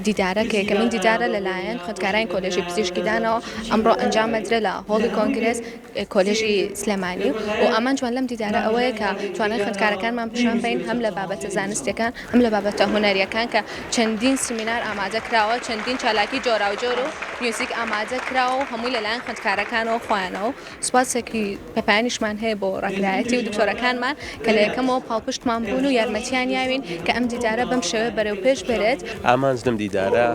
Speaker 4: دیدارە کە یەکەمین دیدارە لەلایەن خوێندکارانی کۆلێژی پزیشکی دانەوە ئەمڕۆ ئەنجام ئەدرێت لە هۆڵی کۆنگرێس کۆلێژی سلێمانی و ئامانجمان لەم دیدارە ئەوەیە کە توانای خوێندکارەکانمان پیشان بەین هەم لە بابەتە زانستیەکان هەم لە بابەتە هونەریەکان کە چەندین سیمینار ئامادە کراوە چەندین چالاکی جۆراوجۆر و میوزیک ئامادە کراوە و هەمووی لەلایەن خوێندکارەکانەوە خۆیانەوە سوپاسێکی بەپایانیشمان هەیە بۆ ڕاگرایەتی و دکتۆرەکانمان کە لە یەکەمەوە پاڵپشتمان بوون و یارمەتیان یاوین کە ئەم دیدارە بەم شێوەیە بەرەو پێش بەرێت.
Speaker 5: ئامانج لەم دیدارە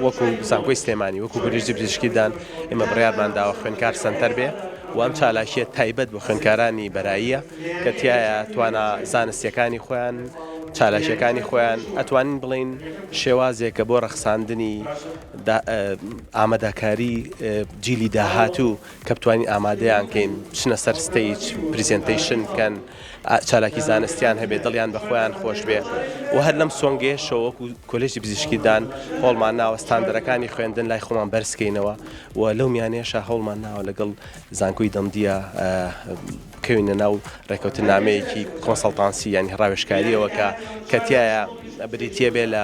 Speaker 5: وەکو زانکۆی سلێمانی وەکو کۆلێژی پزیشکی دان ئێمە بڕیارمان داوە خوێندکار سەنتەر بێ و ئەم چالاکیە تایبەت بۆ خوێندکارانی بەراییە کە تیایە توانا زانستیەکانی خۆیان چالاکیەکانی خۆیان ئەتوانین بڵێین شێوازێکە بۆ ڕەخساندنی ئامادەکاری جیلی داهاتوو کە بتوانین ئامادەیان کەین بچنە سەر stage presentation بکەن چالاکی زانستیان هەبێ دڵیان بە خۆیان خۆش بێ و هەر لەم سۆنگەیەشەوە وەکو کۆلێژی پزیشکی دان هەوڵمان ناوە ستاندەرەکانی خوێندن لای خۆمان بەرزکەینەوە و لەو میانەیەشا هەوڵمان ناوە لەگەڵ زانکۆی دەندیە بکەوینە ناو ڕێکەوتنامەیەکی consultancy یانی ڕاوێژکاریەوە کە کە تیایە بریتیە بێ لە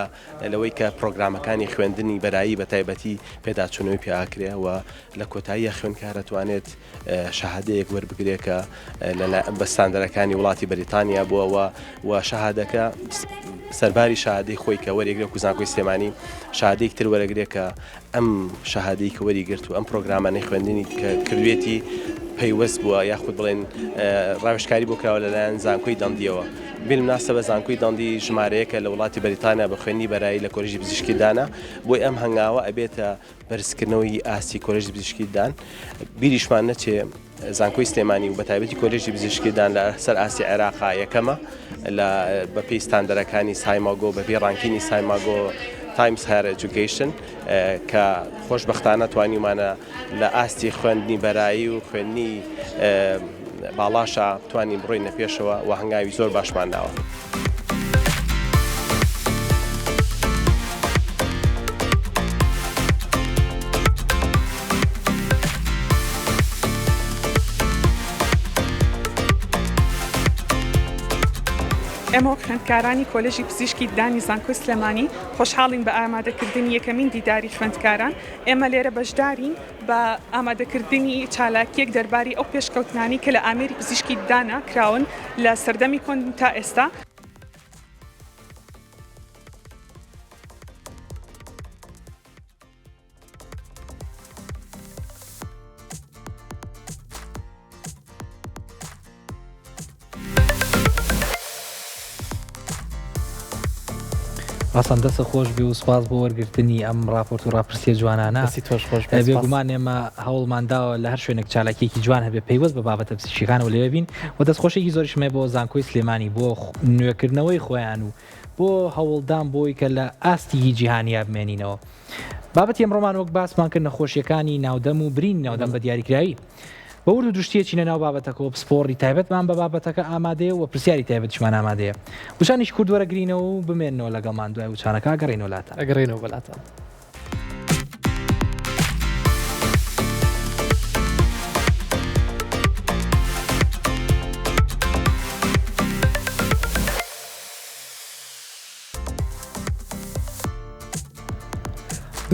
Speaker 5: لەوەی کە پرۆگرامەکانی خوێندنی بەرایی بە تایبەتی پێداچوونەوەی پێ ئەکرێ و لە کۆتاییە خوێندکار ئەتوانێت شەهادەیەک وەربگرێ کە بە ستاندەرەکانی وڵاتی بەریتانیا بووە و و شەهادەکە سەرباری شەهادەی خۆی کە وەرێگرێ وەکو زانکۆی سلێمانی شەهادەیەک تر وەرەگرێ کە ئەم شەهادەی کە وەری گرت و ئەم پرۆگرامانەی خوێندنی کە کردوێتی پەیوەست بووە یاخود بڵێن ڕاوێژکاری بۆ کراوە لەلایەن زانکۆی دەندیەوە بیلمناسە بە زانکۆی دەندی ژمارەیەکە لە وڵاتی بەریتانیا بە خوێندنی بەرایی لە کۆلێژی پزیشکی دانا بۆی ئەم هەنگاوە ئەبێتە بەرزکردنەوەی ئاستی کۆلێژی پزیشکی ددان بیریشمان نەچێ زانکۆی سلێمانی و بەتایبەتی کۆلێژی پزیشکی ددان لە سەر ئاستی عێراقا یەکەمە لە بەپێی ستاندەرەکانی SCImago بەپێی ranking ی SCImago Times Higher Education کە خۆشبەختانە توانیومانە لە ئاستی خوێندنی بەرایی و خوێندنی باڵاشا توانین بڕۆینە پێشەوە و هەنگاوی زۆر باشمان ناوە.
Speaker 6: ئێمە وەک خوێندکارانی کۆلێژی پزیشکی ددانی زانکۆی سلێمانی خۆشحاڵین بە ئامادەکردنی یەکەمین دیداری خوێندکاران، ئێمە لێرە بەشدارین بە ئامادەکردنی چالاکییەک دەرباری ئەو پێشکەوتنانەی کە لە ئامێری پزیشکی ددانا کراون لە سەردەمی کۆن تا ئێستا.
Speaker 2: ڕاستان دەستت خۆش بێ و سپاس بۆ وەرگرتنی ئەم ڕاپۆرت و ڕاپرسیە جوانانە
Speaker 1: دەستی تۆش خۆش بێ سپاس.
Speaker 2: بێگومان ئێمە هەوڵمان داوە لە هەر شوێنێک چالاکیەکی جوان هەبێ پەیوەست بە بابەتە پزیشکیەکانەوە لەوێ بین و دەستخۆشیەکی زۆریشم هەیە بۆ زانکۆی سلێمانی بۆ نوێکردنەوەی خۆیان و بۆ هەوڵدان بۆی کە لە ئاستیکی جیهانیا بمێنینەوە. بابەتی ئەمڕۆمان وەک باسمان کرد نەخۆشیەکانی ناودەم و برینی ناودەم بە دیاریکراوی. بە ورد و درشتی ئەچینە ناو بابەتەکەوە پسپۆڕی تایبەتمان بە بابەتەکە ئامادەیە و پرسیاری تایبەتیشمان ئامادەیە. وچانێکی کورت وەرەگرینەوە و بمێننەوە لەگەڵمان دوای وچانەکە ئەگەڕێینەوە لاتان.
Speaker 1: ئەگەڕێینەوە بۆ لاتان.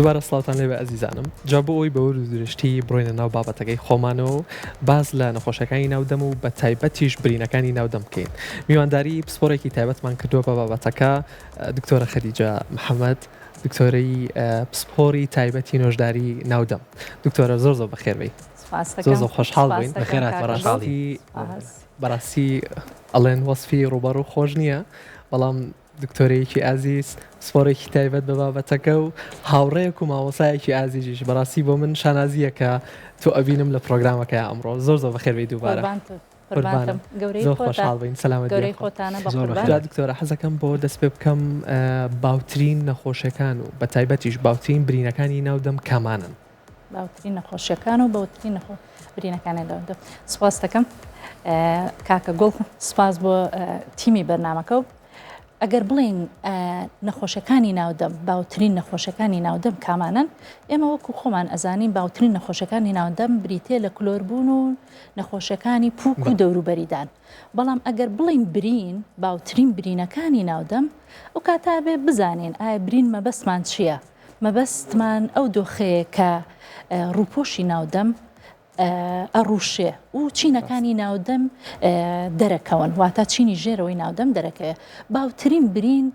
Speaker 1: دووبارە سڵاوتان لێبێ ئەزیزانم جا بۆ ئەوەی بە ورد و درشتی بڕۆینە ناو بابەتەکەی خۆمانەوە و باس لە نەخۆشەکانی ناو دەم و بە تایبەتیش برینەکانی ناو دەم بکەین میوانداری پسپۆڕێکی تایبەتمان کردووە بە بابەتەکە دکتۆرە خەدیجە محەممەد دکتۆرەی پسپۆری تایبەتی نۆژداری ناو دەم دکتۆرە زۆر زۆر بەخێربێی زۆر زۆر خۆشحاڵ بووین بەڕاستی بەڕاستی ئەڵێن وەسفی ڕووبەڕوو خۆش نییە بەڵام دکتۆرەیەکی ئازیز، پسپۆڕێکی تایبەت بە بابەتەکە و هاوڕێیەک و مامۆستایەکی ئازیزیش. بەڕاستی بۆ من شانازییە کە تۆ ئەبینم لە پرۆگرامەکەیا ئەمڕۆ. زۆر زۆر بەخێر بێی دووبارە.
Speaker 7: قوربانتم. قوربانتم. گەورەی
Speaker 1: زۆر
Speaker 7: خۆتە.
Speaker 1: خۆشحاڵ بووین. سەلامەت بی
Speaker 7: گەورەی
Speaker 1: یاخوا.
Speaker 7: خۆتانە بە
Speaker 2: زۆر
Speaker 7: قوربان.
Speaker 2: بەخێر.
Speaker 1: جا دکتۆرە حەزەکەم بۆ دەست پێ بکەم باوترین نەخۆشیەکان و بە تایبەتیش باوترین برینەکانی ناو دەم کامانەن؟
Speaker 7: باوترین نەخۆشیەکان و باوترین نەخۆ برینەکانی ناو دەم. سوپاست دەکەم کاکە گوڵ، سوپاس بۆ تیمی بەرنامەکە و ئەگەر بڵێین نەخۆشەکانی ناودەم باوترین نەخۆشەکانی ناودەم کامانەن ئێمە وەکو خۆمان ئەزانین باوترین نەخۆشەکانی ناودەم بریتە لە کلۆربوون و نەخۆشەکانی پوک و دەوروبەریدان بەڵام ئەگەر بڵێین برین باوترین برینەکانی ناودەم ئەو کاتە بێ بزانین ئایا برین مەبەستمان چییە مەبەستمان ئەو دۆخەیە کە ڕووپۆشی ناودەم ئەڕوشێ و چینەکانی ناودەم دەرەکەون واتە چینی ژێرەوەی ناودەم دەرەکەوێ باوترین برین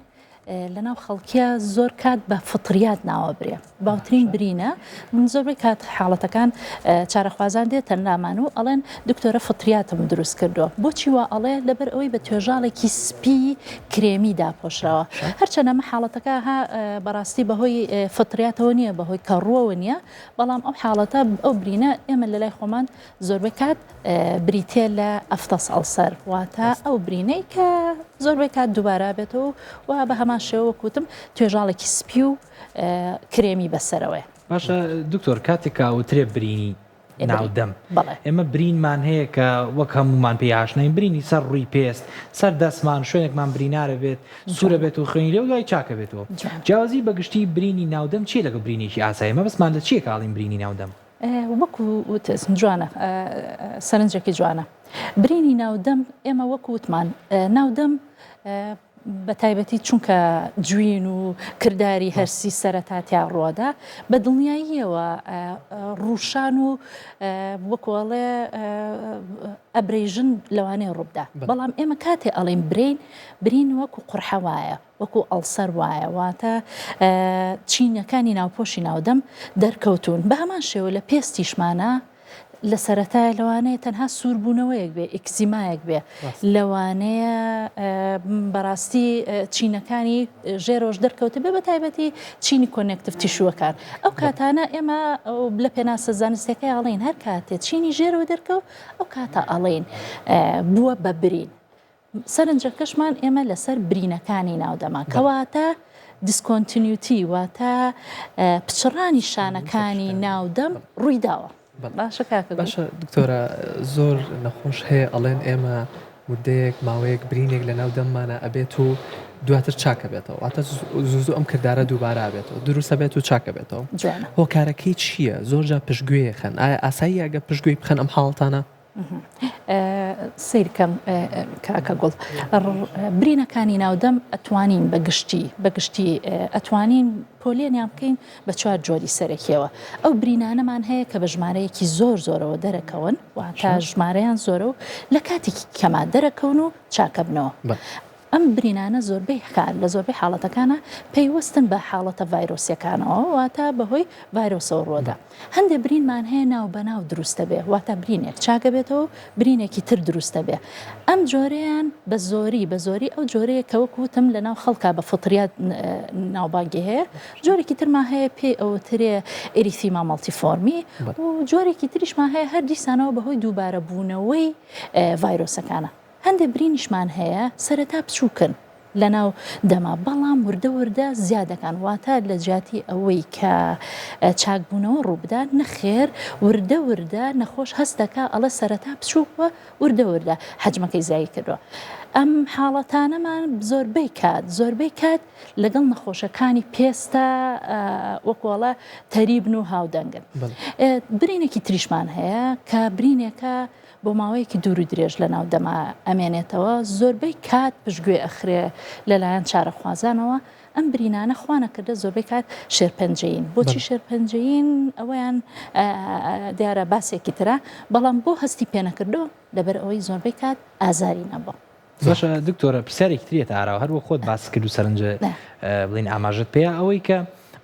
Speaker 7: لەناو خەڵکیە زۆر کات بە فطریات ناوە برێ باوترین برینە زۆربەی کات حاڵەتەکان چارەخوازان دێتە لامان و ئەڵێن دکتۆرە فطریاتم دروست کردووە بۆچی وا ئەڵێ لەبەر ئەوەی بە توێژاڵێکی سپی کرێمی داپۆشراوە هەرچەند ئەمە حاڵەتەکە ها بەڕاستی بەهۆی فطریاتەوە نییە بەهۆی کەڕووەوە نییە بەڵام ئەو حاڵەتە ئەو برینە ئێمە لەلای خۆمان زۆربەی کات بریتە لە aphthous ulcer واتە ئەو برینەی کە زۆربەی کات دووبارە بێتەوە و بە هەمان شێوە وەک وتم توێژاڵێکی سپی و کرێمی بەسەرەوەیە.
Speaker 2: باشە دکتۆر کاتێک کە ئەوترێ برینی ناودەم ئێمە برینمان هەیە کە وەک هەمومان پێی ئاشناین برینی سەر ڕووی پێست سەر دەستمان شوێنێکمان برینارە بێت سوورە بێت و خوێنی لێ و دوای چاکە بێتەوە جیاوازی بە گشتی برینی ناودەم چیە لەگەڵ برینێکی ئاسایی مەبەستمان لە چیە کە ئەڵێین برینی ناودەم؟
Speaker 7: وەکو وتت جوانە سەرنجێکی جوانە برینی ناودەم ئێمە وەکو وتمان ناودەم بە تایبەتی چونکە جوین و کرداری هەرسی سەرەتا تیا ڕوەدا بە دڵنیاییەوە ڕوشان و وەکۆڵێ abrasion لەوانەیە ڕووبدا بەڵام ئێمە کاتێ ئەڵێن برین برین وەکو قورحە وایە وەکو ulcer وایە واتە چینەکانی ناوپۆشی ناودەم دەرکەوتوون بە هەمان شێوە لە پێستیشمانە لە سەرەتای لەوانەیە تەنها سووربوونەوەیەک بێ ئیکزیمایەک بێ لەوانەیە بەڕاستی چینەکانی ژێرۆژ دەرکەوتە بێ بە تایبەتی چینی connective tissue ەکان ئەو کاتانە ئێمە لە پێناسە زانستەکەی ئەڵێن هەر کاتێ چینی ژێرەوە دەرکەوت ئەو کاتە ئەڵێن بووە بە برین سەرنجەکەشمان ئێمە لەسەر برینەکانی ناو دەمە کەواتە discontinuity واتە پچڕانی شانەکانی ناو دەم ڕووی داوە. باشە کاکە گوڵ.
Speaker 1: باشە دکتۆرە زۆر نەخۆش هەیە ئەڵێن ئێمە مدەیەک ماوەیەک برینێک لە ناو دەممانە ئەبێت و دواتر چاکە بێتەوە واتە زوو زوو ئەم کردارە دووبارە ئەبێتەوە دروستە بێت و چاکە بێتەوە
Speaker 7: جوانە.
Speaker 1: هۆکارەکەی چییە زۆر جار پشتگوێ خەن ئایا ئاساییە ئەگەر پشتگوێی بخەن ئەم حاڵەتانە؟
Speaker 7: سەیرکەم کاکە گوڵ برینەکانی ناودەم ئەتوانین بە گشتی بە گشتی ئەتوانین پۆلێنیان بکەین بە چوار جۆری سەرەکیەوە ئەو برینانەمان هەیە کە بە ژمارەیەکی زۆر زۆرەوە دەرەکەون واتە ژمارەیان زۆرە و لە کاتێکی کەما دەرەکەون و چاکەبنەوە ئەم برینانە زۆربەی کات لە زۆربەی حاڵەتەکانا پەیوەستن بە حاڵەتە ڤایرۆسیەکانەوە واتە بەهۆی ڤایرۆسەوە ڕوەدا. هەندێ برینمان هەیە ناو بەناو دروست دەبێ واتە برینێک چاکەبێتەوە و برینێکی تر دروست دەبێ. ئەم جۆرەیان بە زۆری بە زۆری ئەو جۆرەیە کە وەک وتم لە ناو خەڵکا بە فطریات ناوبانگی هەیە. جۆرێکی ترمان هەیە پێی ئەوترێ erythema multiforme و جۆرێکی تریشمان هەیە هەر دیسانەوە بەهۆی دووبارە بوونەوەی ڤایرۆسەکانە. هەندێ برینیشمان هەیە سەرەتا بچووکن لەناو دەما بەڵام وردە وردە زیاد دەکەن واتە لە جیاتی ئەوەی کە چاکبوونەوە ڕووبدا نەخێر وردە وردە نەخۆش هەست دەکا ئەڵێ سەرەتا بچووک بووە وردە وردە حەجمەکەی زیای کردووە ئەم حاڵەتانەمان زۆربەی کات زۆربەی کات لەگەڵ نەخۆشەکانی پێستە وەکۆڵە تەریبن و هاودەنگن برینێکی تریشمان هەیە کە برینێکە. بۆ ماوەیەکی دوور و درێژ لە ناو دەما ئەمێنێتەوە، زۆربەی کات پشتگوێ ئەخرێ لەلایەن چارەخوازانەوە، ئەم برینانە خوا نەکردە زۆربەی کات شێرپەنجەیین، بۆچی شێرپەنجەیین ئەوەیان دیارە باسێکی ترە، بەڵام بۆ هەستی پێنەکردووە لەبەر ئەوەی زۆربەی کات ئازاری نەبووە.
Speaker 2: باشە دکتۆرە پرسیارێکی تر یەتە ئاراوە هەر وەک خۆت باست کرد و سەرنج بڵین ئاماژەت پێیا ئەوەی کە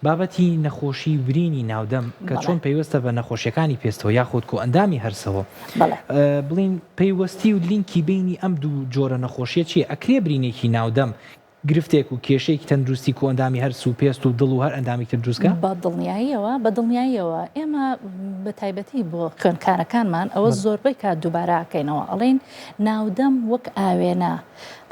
Speaker 2: بابەتی نەخۆشی برینی ناودەم کە چۆن پەیوەستە بە نەخۆشیەکانی پێستەوە یاخود کۆئەندامی هەرسەوە بڵین پەیوەستی و لینکی بینی ئەم دوو جۆرە نەخۆشیە چیە ئەکرێ برینێکی ناودەم گرفتێک و کێشەیەکی تەندروستی کۆئەندامی هەرس و پێست و دڵ و هەر ئەندامێکی تر دروست کا؟
Speaker 7: بە دڵنیاییەوە، بە دڵنیاییەوە. ئێمە بە تایبەتی بۆ خوێندکارەکانمان ئەوە زۆربەی کات دووبارە ئەکەینەوە، ئەڵێین ناودەم وەک ئاوێنە،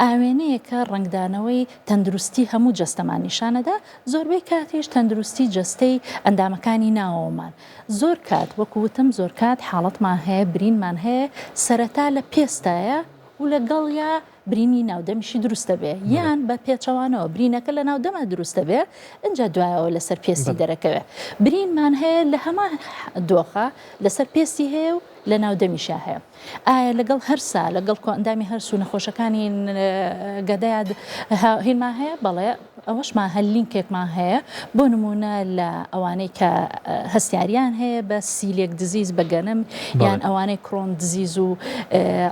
Speaker 7: ئاوێنەیەکە ڕەنگدانەوەی تەندروستی هەموو جەستەمان نیشان ئەدا، زۆربەی کاتیش تەندروستی جەستەی ئەندامەکانی ناوەوەمان. زۆر کات وەکو وتم زۆرکات حاڵەتمان هەیە، برینمان هەیە سەرەتا لە پێستایە و لەگەڵیا برینی ناودەمیشی دروست دەبێ یان بە پێچەوانەوە برینەکە لە ناودەما دروست دەبێ ئینجا دوایەوە لەسەر پێستی دەرەکەوێ برینمان هەیە لە هەمان دۆخە لەسەر پێستی هەیە و لە ناودەمیشا هەیە ئایا لەگەڵ هەرسا لەگەڵ کۆئەندامی هەرس و نەخۆشەکانی گەدەیا هینمان هەیە بەڵێ ئەوەشمان هەر لینکێکمان هەیە بۆ نمونە لە ئەوانەی کە هەستیاریان هەیە بە celiac disease بە گەنم یان ئەوانەی Crohn disease و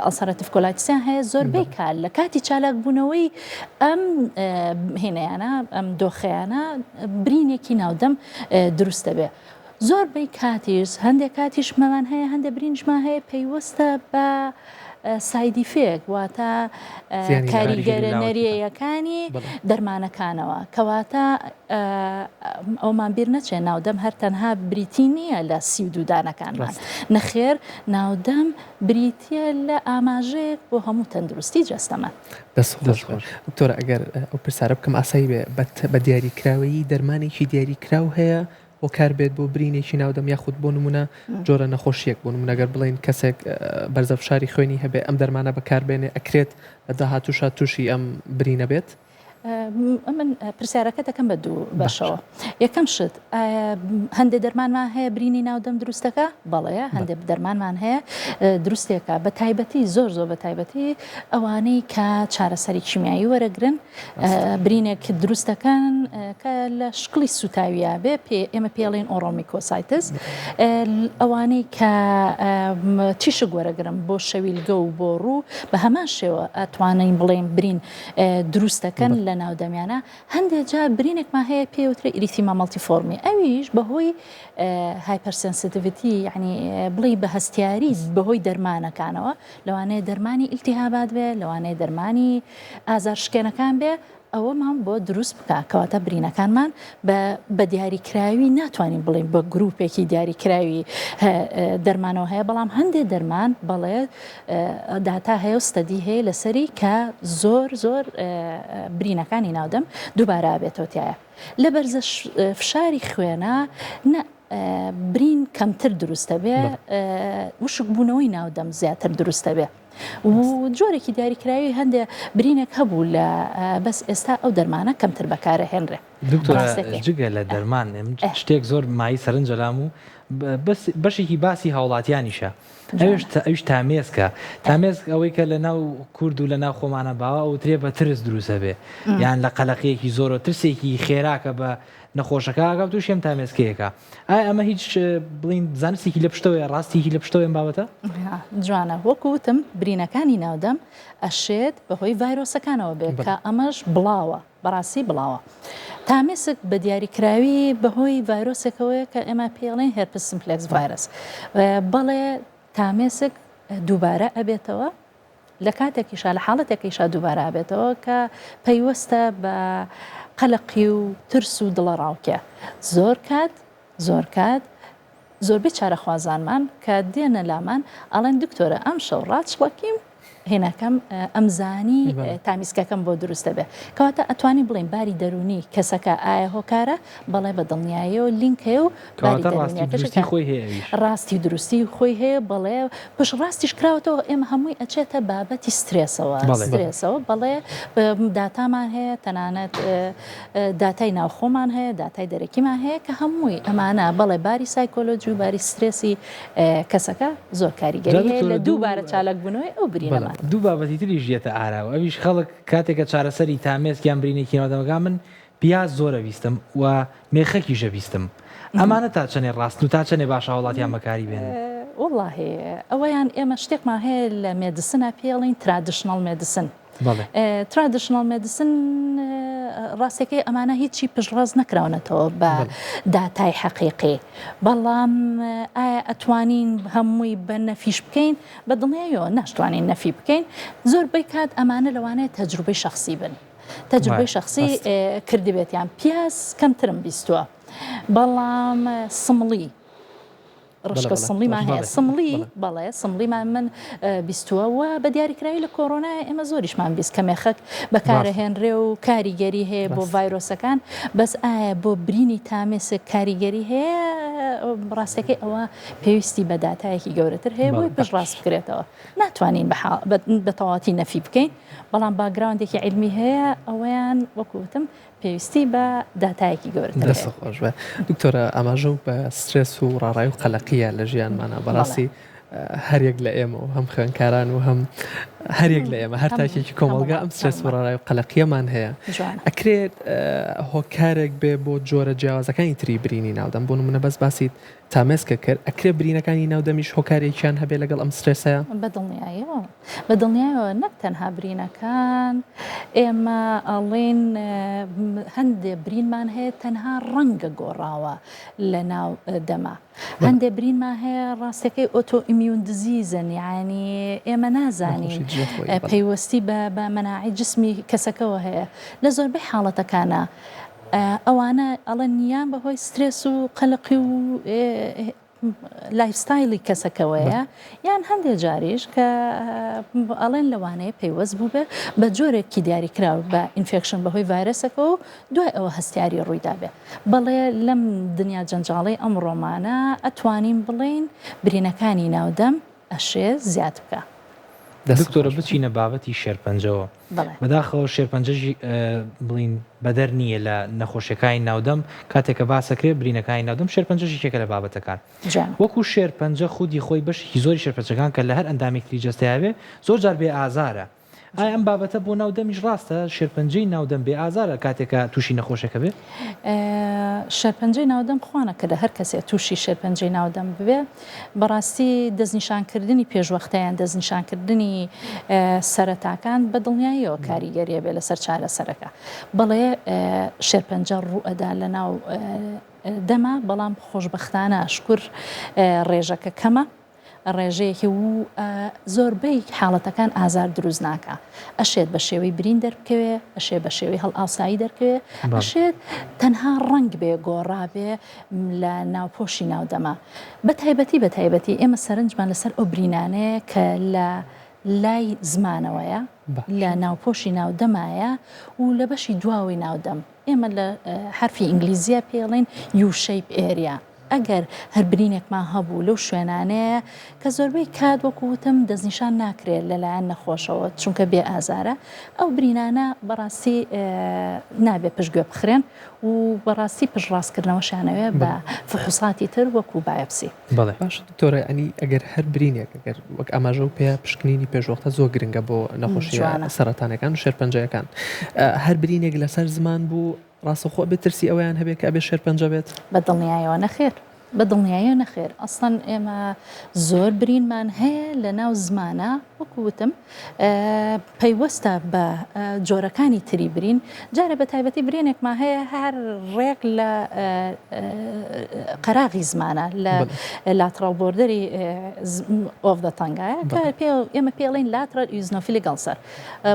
Speaker 7: ulcerative colitis یان هەیە زۆربەی کار لە کاتی چالاکبوونەوەی ئەم هێنیانە ئەم دۆخیانە برینێکی ناودەم دروست دەبێ. زۆربەی کاتیش هەندێک کاتیش مەمان هەیە هەندێک برینشمان هەیە پەیوەستە بە side effect واتە کاریگەرە نەرێیەکانی دەرمانەکانەوە کەواتە ئەومان بیر نەچێ ناودەم هەر تەنها بریتی نییە لە 32 دانەکانمان نەخێر ناودەم بریتە لە ئاماژەیەک بۆ هەموو تەندروستی جەستەمان.
Speaker 1: دەست خۆش دکتۆرە ئەگەر ئەو پرسیارە بکەم ئاسایی بێ بە دیاریکراوەیی دەرمانێکی دیاریکراو هەیە هۆکار بێت بۆ برینێکی ناودەم یاخود بۆ نمونە جۆرە نەخۆشیەک بۆ نمونە گەر بڵێین کەسێک بەرزە فشاری خوێنی هەبێ ئەم دەرمانە بەکاربێنێ ئەکرێت لە داهاتووشا تووشی ئەم برینە بێت؟
Speaker 7: من پرسیارەکە دەکەم بە دوو بەشەوە یەکەم شت هەندێک دەرمانمان هەیە برینی ناودەم دروستەکە بەڵێ هەندێک دەرمانمان هەیە دروستێکە بە تایبەتی زۆر زۆر بە تایبەتی ئەوانەی کە چارەسەری کیمیایی وەرەگرن برینێک دروست دەکەن کە لە شکڵی سوتاویا بێ پێ ئێمە پێڵین oral mucositis ئەوانەی کە تیشک وەرەگرن بۆ شەویلگە و بۆ ڕوو بە هەمان شێوە ئەتوانین بڵێن برین دروست دەکەن لە ناو دەمیانە هەندێک جار برینێکمان هەیە پێوترێ erythema multiforme ئەویش بەهۆی hypersensitivity یعنی بڵێ بە هەستیاری بەهۆی دەرمانەکانەوە لەوانەیە دەرمانی ئیلتیهابات بێ، لەوانەیە دەرمانی ئازار شکێنەکان بێ، ئەوەمان بۆ دروست بکا، کەواتە برینەکانمان بە بە دیاریکراوی ناتوانین بڵێین بە گروپێکی دیاریکراوی دەرمانەوە هەیە، بەڵام هەندێ دەرمان بەڵێ داتا هەیە و study هەیە لەسەری کە زۆر زۆر برینەکانی ناودەم دووبارە ئەبێتەوە تیایا. لە بەرزە فشاری خوێنا نە برین کەمتر دروست دەبێ وشک بوونەوەی ناودەم زیاتر دروست دەبێ و جۆرێکی دیاریکراوی هەندێ برینێک هەبوو لە بەس ئێستا ئەو دەرمانە کەمتر بەکارەهێنرێ.
Speaker 2: دکتۆرە جگە لە دەرمان شتێک زۆر مایەی سەرنجە لام و بەشێکی باسی هاوڵاتیانیشە ئەوش ئەویش تامێسکە تامێسک ئەوەی کە لە ناو کورد و لە ناو خۆمانە باوە ئەوترێ بە ترس دروستە بێ یان لە قەلەقیەکی زۆرە ترسێکی خێراکە بە نەخۆشەکە ئاگا تووشی ئەم تامێسکەیەکە ئایا ئەمە هیچ بڵین زانستێکی لە پشتەوەیە ڕاستیکی لە پشتەوەی ئەم بابەتە؟
Speaker 7: جوانە وەکو وتم برینەکانی ناودەم ئەشێت بەهۆی ڤایرۆسەکانەوە بێت کە ئەمەش بڵاوە بەڕاستی بڵاوە تامێسک بە دیاریکراوی بەهۆی ڤایرۆسێکەوەیە کە ئێمە پێڵێن herpes simplex virus بەڵێ تامێسک دووبارە ئەبێتەوە لە کاتێکیشا لە حاڵەتێکیشا دووبارە ئەبێتەوە کە پەیوەستە بە قەلەقی و ترس و دڵەڕاوکێ زۆر کات زۆر کات زۆربەی چارەخوازانمان کە دێنە لامان ئەڵێن دکتۆرە ئەمشەو ڕاچڵەکیم. هێناکەم ئەمزانی تامیسکەکەم بۆ دروست دەبێ. کەواتە ئەتوانین بڵێین باری دەروونی کەسەکە ئایا هۆکارە؟ بەڵێ بە دڵنیاییەوە لینک هەیە و باری
Speaker 2: کەواتە ڕاستی و
Speaker 7: دەروونیەکەش
Speaker 2: دروستی خۆی هەیە ئەویش.
Speaker 7: ڕاستی و دروستی خۆی هەیە بەڵێ پشتڕاستیش کراوەتەوە ئێمە هەمووی ئەچێتە بابەتی سترێسەوە
Speaker 2: بەڵێ.
Speaker 7: سترێسەوە بەڵێ داتامان هەیە تەنانەت داتای ناوخۆمان هەیە داتای دەرەکیمان هەیە کە هەمووی ئەمانە بەڵێ باری سایکۆلۆجی و باری سترێسی کەسەکە زۆر کاریگەری هەیە لە دووبارە چالاکبوونەوەی ئەو برینەمان.
Speaker 2: دوو بابەتی تریش دێتە ئاراوە ئەویش خەڵک کاتێک کە چارەسەری تامێسک یان برینێکی ناودەمەکان من پیاز زۆر ئەبیستم و مێخەکیش ئەبیستم ئەمانە تا چەنێ ڕاستن و تا چەنێ باشە هاوڵاتیان بەکاری بێنن؟
Speaker 7: وەڵاهی ئەوەیان ئێمە شتێکمان هەیە لە medicine ا پێی ئەڵێین traditional medicine traditional medicine ڕاستەکەی ئەمانە هیچی پشتڕاست نەکراونەتەوە بە داتای حەقیقی بەڵام ئایا ئەتوانین هەمووی بە نەفیش بکەین بە دڵنیایەوە ناشتوانین نەفی بکەین زۆربەی کات ئەمانە لەوانەیە تەجروبەی شخصی بن تەجروبەی شخصی کردبێتیان پیاز کەمترم بیستووە بەڵام سمڵی ڕشکە سمڵیمان هەیە سمڵی بەڵێ سمڵیمان من بیستووە و بە دیاریکراوی لە کۆرۆنا ئێمە زۆریشمان بیست کە مێخەک بەکارەهێنرێ و کاریگەری هەیە بۆ ڤایرۆسەکان بەس ئایا بۆ برینی تامێسک کاریگەری هەیە ڕاستەکەی ئەوە پێویستی بە داتایەکی گەورەتر هەیە بۆی پشتڕاست بکرێتەوە ناتوانین بە تەواتی نەفی بکەین بەڵام background ێکی عیلمی هەیە ئەوەیان وەکوتم پێویستی بە داتایەکی گەورەتر هەیە.
Speaker 1: دەستت خۆش بێ دکتۆرە ئاماژە بە سترێس و ڕاڕای و قەلەقیە لە ژیانمانە بەڕاستی هەریەک لە ئێمە و هەم خوێنکاران و هەم هەریەک لە ئێمە هەر تاکێکی کۆمەڵگا ئەم سترێس و ڕاڕای و قەلەقیەمان هەیە ئەکرێت هۆکارێک بێ بۆ جۆرە جیاوازەکانی تری برینی ناودەم بۆ نمونە بەس باسی تامێسکە کرد، ئەکرێ برینەکانی ناو دەمیش هۆکارێکیان هەبێ لەگەڵ ئەم سترێسەیا؟
Speaker 7: بە دڵنیایەوە، بە دڵنیایەوە نەک تەنها برینەکان، ئێمە ئەڵێین هەندێ برینمان هەیە تەنها ڕەنگە گۆڕاوە لە ناو دەما، هەندێ برینمان هەیە ڕاستەکەی autoimmune disease ن یانی ئێمە نازانین پەیوەستی بە مەناعەی جسمی کەسەکەوە هەیە لە زۆربەی حاڵەتەکانا ئەوانە ئەڵێن یان بەهۆی سترێس و قەلەقی و lifestyle ی کەسەکەوەیە یان هەندێک جاریش کە ئەڵێن لەوانەیە پەیوەست بووبێ بە جۆرێکی دیاریکراو بە infection بەهۆی ڤایرەسەکە و دوای ئەوە هەستیاری ڕوویدابێ بەڵێ لەم دنیا جەنجاڵەی ئەمڕۆمانە ئەتوانین بڵێین برینەکانی ناودەم ئەشێ زیاد بکا.
Speaker 2: دکتۆرە بچینە بابەتی شێرپەنجەوە بەداخەوە شێرپەنجەش بڵین بەدەر نییە لە نەخۆشیەکانی ناودەم کاتێک کە باسەکرێ برینەکانی ناودەم شێرپەنجەش یەکێکە لە بابەتەکان وەکو شێرپەنجە خودی خۆی بەشێکی زۆری شێرپەنجەکان کە لە هەر ئەندامێک تری جەستەیا بێ زۆر جار بێ ئازارە ئایا ئەم بابەتە بۆ ناو دەمیش ڕاستە؟ شێرپەنجەی ناو دەم بێ ئازارە کاتێک کە تووشی نەخۆشەکە بێ؟
Speaker 7: شێرپەنجەی ناو دەم خوا نەکردە هەر کەسێ تووشی شێرپەنجەی ناو دەم ببێ بەڕاستی دەستنیشانکردنی پێشوەختە یان دەستنیشانکردنی سەرەتاکان بە دڵنیاییەوە کاریگەریە بێ لەسەر چارەسەرەکە بەڵێ شێرپەنجە ڕووئەدا لە ناو دەما بەڵام خۆشبەختانە شکر ڕێژەکە کەمە ڕێژەیەکی و زۆربەی حاڵەتەکان ئازار دروست ناکا ئەشێت بە شێوەی برین دەربکەوێ ئەشێ بە شێوەی هەڵئاوسایی دەرکەوێ ئەشێت تەنها ڕەنگ بێ گۆڕابێ لە ناوپۆشی ناودەما بە تایبەتی بە تایبەتی ئێمە سەرنجمان لەسەر ئەو برینانەیە کە لە لای زمانەوەیە لە ناوپۆشی ناودەمایە و لە بەشی دواوەی ناودەم ئێمە لە حەرفی ئینگلیزیە پێی ئەڵێین U shape area ئەگەر هەر برینێکمان هەبوو لەو شوێنانەیە کە زۆربەی کات وەکو وتم دەستنیشان ناکرێت لەلایەن نەخۆشەوە چونکە بێ ئازارە ئەو برینانە بەڕاستی نابێ پشتگوێ بخرێن و بەڕاستی پشتڕاستکردنەوەشیانەوێ بە فحوساتی تر وەکو biopsy.
Speaker 1: بەڵێ باشە دکتۆرە یانی ئەگەر هەر برینێک ئەگەر وەک ئاماژە و پێ پشکنینی پێشوەختە زۆر گرنگە بۆ نەخۆشیە سەرەتانەکان و شێرپەنجەکان هەر برینێک لەسەر زمان بوو ڕاستەخۆ ئەبێ ترسی ئەوەیان هەبێ کە ئەبێ شێرپەنجە بێت؟
Speaker 7: بە دڵنیایەوە نەخێر بە دڵنیایەوە نەخێر ئەسڵەن ئێمە زۆر برینمان هەیە لە ناو زمانە وەکو وتم پەیوەستە بە جۆرەکانی تری برین، جارێ بە تایبەتی برینێکمان هەیە هەر ڕێک لە قەراغی زمانە لە lateral border ی of the tongue ایە کە ئێمە پێڵین lateral eosinophilic ulcer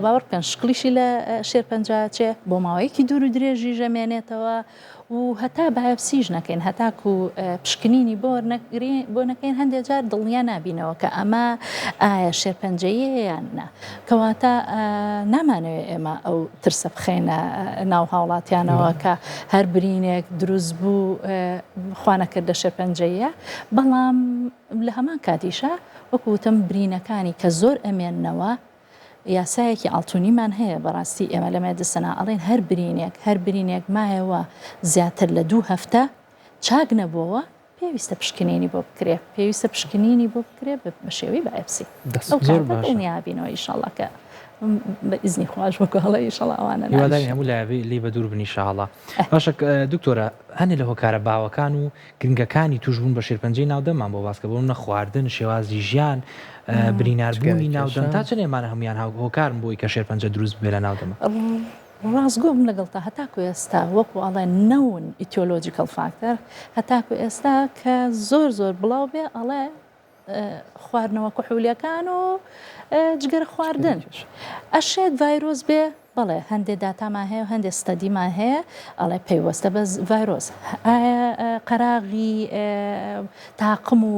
Speaker 7: باوەڕ بکەن شکڵیشی لە شێرپەنجە چێ بۆ ماوەیەکی دوور و درێژی ژەمێنێتەوە. و هەتا بایۆپسیش نەکەین هەتاکو پشکنینی بۆ بۆ نەکەین هەندێک جار دڵنیا نابینەوە کە ئەمە ئایا شێرپەنجەیە یان نا کەواتە نامانەوێت ئێمە ئەو ترسە بخەینە ناو هاوڵاتیانەوە کە هەر برینێک دروست بوو خوانەکردە شێرپەنجەیە بەڵام لە هەمان کاتیشا وەکو وتم برینەکانی کە زۆر ئەمێننەوە یاسایەکی ئاڵتونیمان هەیە بەڕاستی ئێمە لە medicine ا ئەڵێن هەر برینێک هەر برینێک مایەوە زیاتر لە دوو هەفتە چاک نەبۆوە پێویستە پشکنینی بۆ بکرێ پێویستە پشکنینی بۆ بکرێ بە شێوەی بایپسی ئەو کاتە دڵنیابینەوە ئیشەڵا کە بە ئیزنی خواش وەکو هەڵێ ئیشەڵا ئەوانە
Speaker 2: هیوادارین هەموو لایە لێی بەدوور بن ئیشاڵا باشە دکتۆرە هەنێ لە هۆکارە باوەکان و گرنگەکانی تووشبوون بە شێرپەنجەی ناو دەممان بۆ باس کە بۆ نمونە خواردن، شێوازی ژیان، بریناربوونی ناو دەم تا چەند ئێمانە هەموویان هۆکارن بۆی کە شێرپەنجە دروست ببێ لە ناو دەما؟
Speaker 7: ڕاستگۆم لەگەڵتا هەتاکو ئێستا وەکو ئەڵێن known etiological factor هەتاکو ئێستا کە زۆر زۆر بڵاو بێ ئەڵێ خواردنەوە کحولیەکان و جگەرە خواردن ئەشێت ڤایرۆس بێ بەڵێ هەندێ داتامان هەیە و هەندێ study مان هەیە ئەڵێ پەیوەستە بە ڤایرۆس ئایا قەراغی تاقم و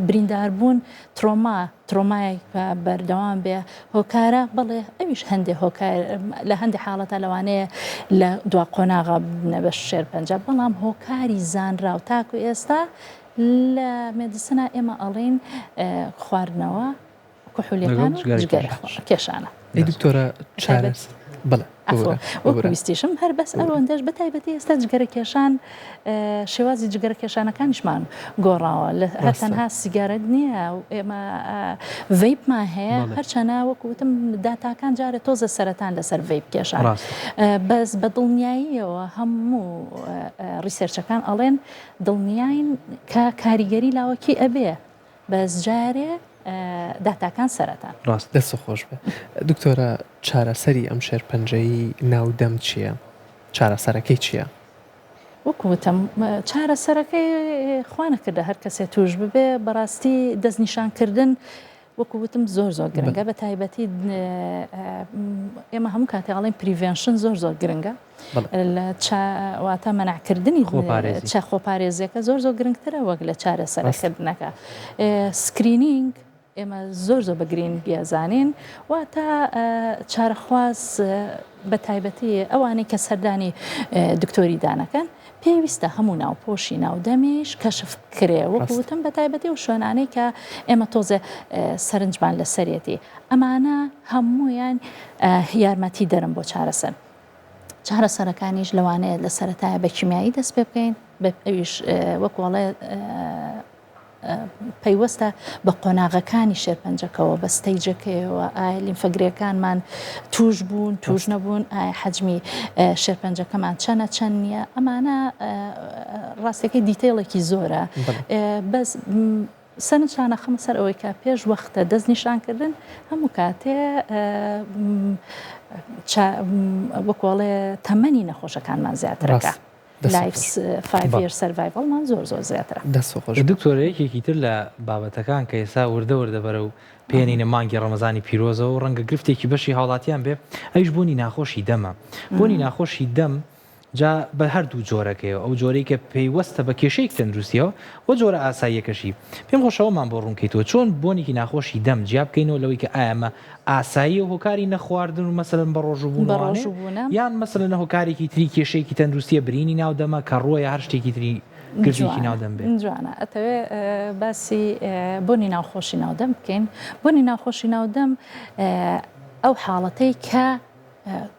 Speaker 7: برینداربوون trauma trauma یەک بەردەوام بێ هۆکارە بەڵێ ئەویش هەندێ هۆکار لە هەندێ حاڵەتە لەوانەیە لە دوا قۆناغا ببنە بە شێرپەنجە بەڵام هۆکاری زانراو تاکو ئێستا لە medicine ا ئێمە ئەڵێین خواردنەوە کحولیەکان و جگەرە کێشانە.
Speaker 1: ئەی دکتۆرە چارەس بەڵێ
Speaker 7: عەفوە وەکو ویستیشم هەر بەس ئەوەندەش بە تایبەتی ئێستا جگەرە کێشان شێوازی جگەرە کێشانەکانیشمان گۆڕاوە لە هەر تەنها سیگارەت نییە و ئێمە vape مان هەیە هەرچەنە وەکو وتم داتاکان جارێ تۆزە سەرەتان لەسەر vape کێشان بەس بە دڵنیاییەوە هەموو research ەکان ئەڵێن دڵنیاین کە کاریگەری لاوەکی ئەبێ بەس جارێ داتاکان سەرەتان.
Speaker 1: ڕاستە. دەستت خۆش بێ دکتۆرە چارەسەری ئەم شێرپەنجەی ناو دەم چیە چارەسەرەکەی چیە؟
Speaker 7: وەکو وتم چارەسەرەکەی خوا نەکردە هەر کەسێ توش ببێ بەڕاستی دەستنیشان کردن وەکو وتم زۆر زۆر گرنگە بە تایبەتی ئێمە هەموو کاتێ ئەڵێن prevention زۆر زۆر گرنگە لە واتە مەنعکردنی چە خۆپارێزیەکە زۆر زۆر گرنگترە وەک لە چارەسەرکردنەکە screening ئێمە زۆر زۆر بە گرنگیە زانین واتە چارەخواز بە تایبەتی ئەوانەی کە سەردانی دکتۆری دانەکەن پێویستە هەموو ناوپۆشی ناودەمیش کەشف بکرێ وەکو وتم بە تایبەتی ئەو شوێنانەی کە ئێمە تۆزێ سەرنجمان لەسەرێتی ئەمانە هەموویان یارمەتی دەرن بۆ چارەسەر چارەسەرەکانیش لەوانەیە لە سەرەتایە بە کیمیایی دەست پێ بکەین ئەویش وەکو ئەڵێ پەیوەستە بە قۆناغەکانی شێرپەنجەکەوە، بە stage ەکەیەوە، ئایا لیمفەگرێکانمان توش بوون، توش نەبوون، ئایا حەجمی شێرپەنجەکەمان چەنە چەند نییە، ئەمانە ڕاستەکەی detail ێکی زۆرە بەس سەرنجتان ئەخەمە سەر ئەوەی کە پێش وەختە دەستنیشانکردن هەموو کاتێ وەکۆڵێ تەمەنی نەخۆشەکانمان زیاترەکە. life five year survival مان زۆر زۆر زیاترە.
Speaker 1: دەست خۆش.
Speaker 2: دکتۆرە یەکێکی تر لە بابەتەکان کە ئێستا وردە وردە بەرەو پێنینە مانگی ڕەمەزانی پیرۆزەوە و ڕەنگە گرفتێکی بەشی هاوڵاتیان بێ ئەویش بۆنی ناخۆشی دەمە بۆنی ناخۆشی دەم جا بە هەردوو جۆرەکەیەوە ئەو جۆرەی کە پەیوەستە بە کێشەیەکی تەندروستیەوە و جۆرە ئاساییەکەشی پێم خۆشە ئەومان بۆ ڕوونکەیتەوە چۆن بۆنێکی ناخۆشی دەم جیا بکەینەوە لەوەی کە ئایا ئەمە ئاساییە و هۆکاری نەخواردن و مەسەلەن بەڕۆژوو بوون وانەیە یان مەسەلەن هۆکارێکی تری کێشەیەکی تەندروستیە برینی ناو دەمە کەڕووە یا هەر شتێکی تری گرژێکی ناو دەم بێ.
Speaker 7: جوانە ئەتەوێ باسی بۆنی ناوخۆشی ناو دەم بکەین بۆنی ناخۆشی ناو دەم ئەو حاڵەتەی کە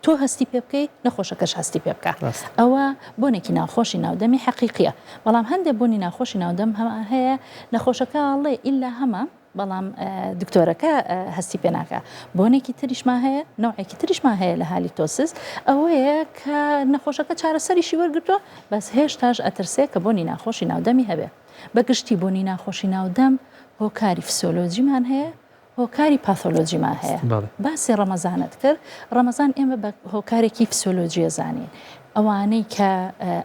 Speaker 7: تۆ هەستی پێ بکەی نەخۆشەکەش هەستی پێ بکە ئەوە بۆنێکی ناخۆشی ناودەمی حەقیقیە بەڵام هەندێک بۆنی ناخۆشی ناودەم هەمان هەیە نەخۆشەکە ئەڵێ ئیلا هەمە بەڵام دکتۆرەکە هەستی پێ ناکا. بۆنێکی تریشمان هەیە، نەوعێکی تریشمان هەیە لە halitosis، ئەوەیە کە نەخۆشەکە چارەسەریشی وەرگرتووە بەس هێشتاش ئەترسێ کە بۆنی ناخۆشی ناودەمی هەبێ. بە گشتی بۆنی ناخۆشی ناودەم هۆکاری فسیۆلۆجیمان هەیە، هۆکاری پاتۆلۆجیمان هەیە. باسی ڕەمەزانت کرد، ڕەمەزان ئێمە بە هۆکارێکی فسیۆلۆجی ئەزانین. ئەوانەی کە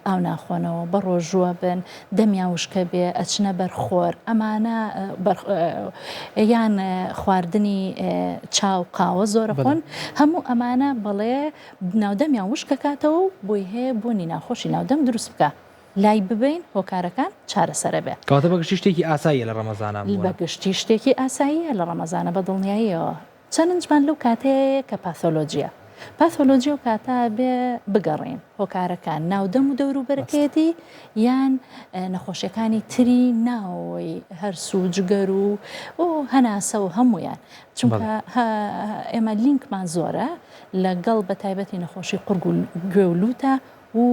Speaker 7: ئاو ناخۆنەوە، بەڕۆژووە بن، دەمیان وشکە بێ، ئەچنە بەر خۆر، ئەمانە یان خواردنی چا و قاوە زۆرەخۆن، هەموو ئەمانە بەڵێ ناودەمیان وشکەکاتەوە و بۆی هەیە بۆنی ناخۆشی ناودەم دروست بکا. لای ببەین هۆکارەکان چارەسەرەبێ.
Speaker 2: کەواتە بە گشتی شتێکی ئاساییە لە ڕەمەزانا
Speaker 7: بوون. بە گشتی شتێکی ئاساییە لە ڕەمەزانا بە دڵنیاییەوە. چەلنجمان لەو کاتەیە کە پاثۆلۆجیە. پاثۆلۆجی ئەو کاتە ئەبێ بگەڕێین هۆکارەکان ناو دەم و دەوروبەرەکەیەتی یان نەخۆشیەکانی تری ناوەوەی هەرس و جگەر و و هەناسە و هەموویان چونکە ئێمە لینکمان زۆرە لەگەڵ بە تایبەتی نەخۆشی قوڕگ و گوێ و لوتە و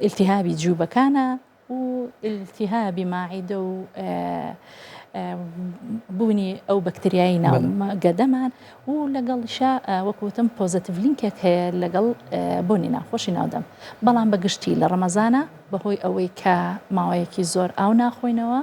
Speaker 7: ئیلتیهابی جیوبەکانە و ئیلتیهابی ماعیدە و بوونی ئەو بەکتریایی ناو گەدەمان و لەگەڵیشا وەکو وتم positive link ێک هەیە لەگەڵ بۆنی ناخۆشی ناودەم بەڵام بە گشتی لە ڕەمەزانە بەهۆی ئەوەی کە ماوەیەکی زۆر ئاو ناخۆینەوە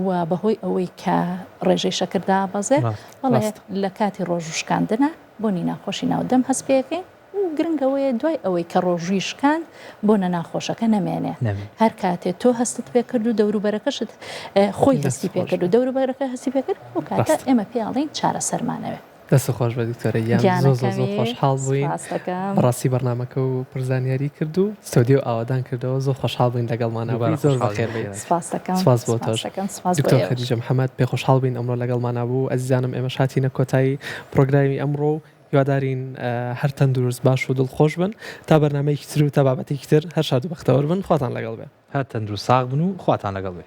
Speaker 7: و بەهۆی ئەوەی کە ڕێژەی شەکر دابەزێ بەڵێ لە کاتی ڕۆژوو شکاندنە بۆنی ناخۆشی ناودەم هەست پێەکەین و گرنگ ئەوەیە دوای ئەوەی کە ڕۆژووی شکاند بۆنە ناخۆشەکە نەمێنێ هەر کاتێ تۆ هەستت پێکرد و دەوروبەرەکەشت خۆی هەستی پێکرد و دەوروبەرەکە هەستی پێکرد ئەو کاتە ئێمە پێی ئەڵێین چارەسەرمانەوێ.
Speaker 1: دەست خۆش بێ دکتۆرە گیان زۆر زۆر زۆر خۆشحاڵ بووین بەڕاستی بەرنامەکە و پڕ زانیاری کرد و ستۆدیۆ ئاوەدان کردەوە زۆر خۆشحاڵ بووین لەگەڵمانە بووی زۆر بەخێر بێیت سپاس بۆ تۆش دکتۆر خەدیجە محەمەد پێ خۆشحاڵ بووین ئەمڕۆ لەگەڵمانە بوو ئەزیزانم ئێمەش هاتینە کۆتایی پرۆگرامی ئەمڕۆ و هیوادارین هەر تەندروست باش و دڵخۆش بن تا بەرنامەیەکی تر و تا بابەتێکی تر هەر شاد و بەختەوەر بن خواتان لەگەڵ بێ.
Speaker 2: هەر تەندروست ساغ بن و خواتان لەگەڵ بێ.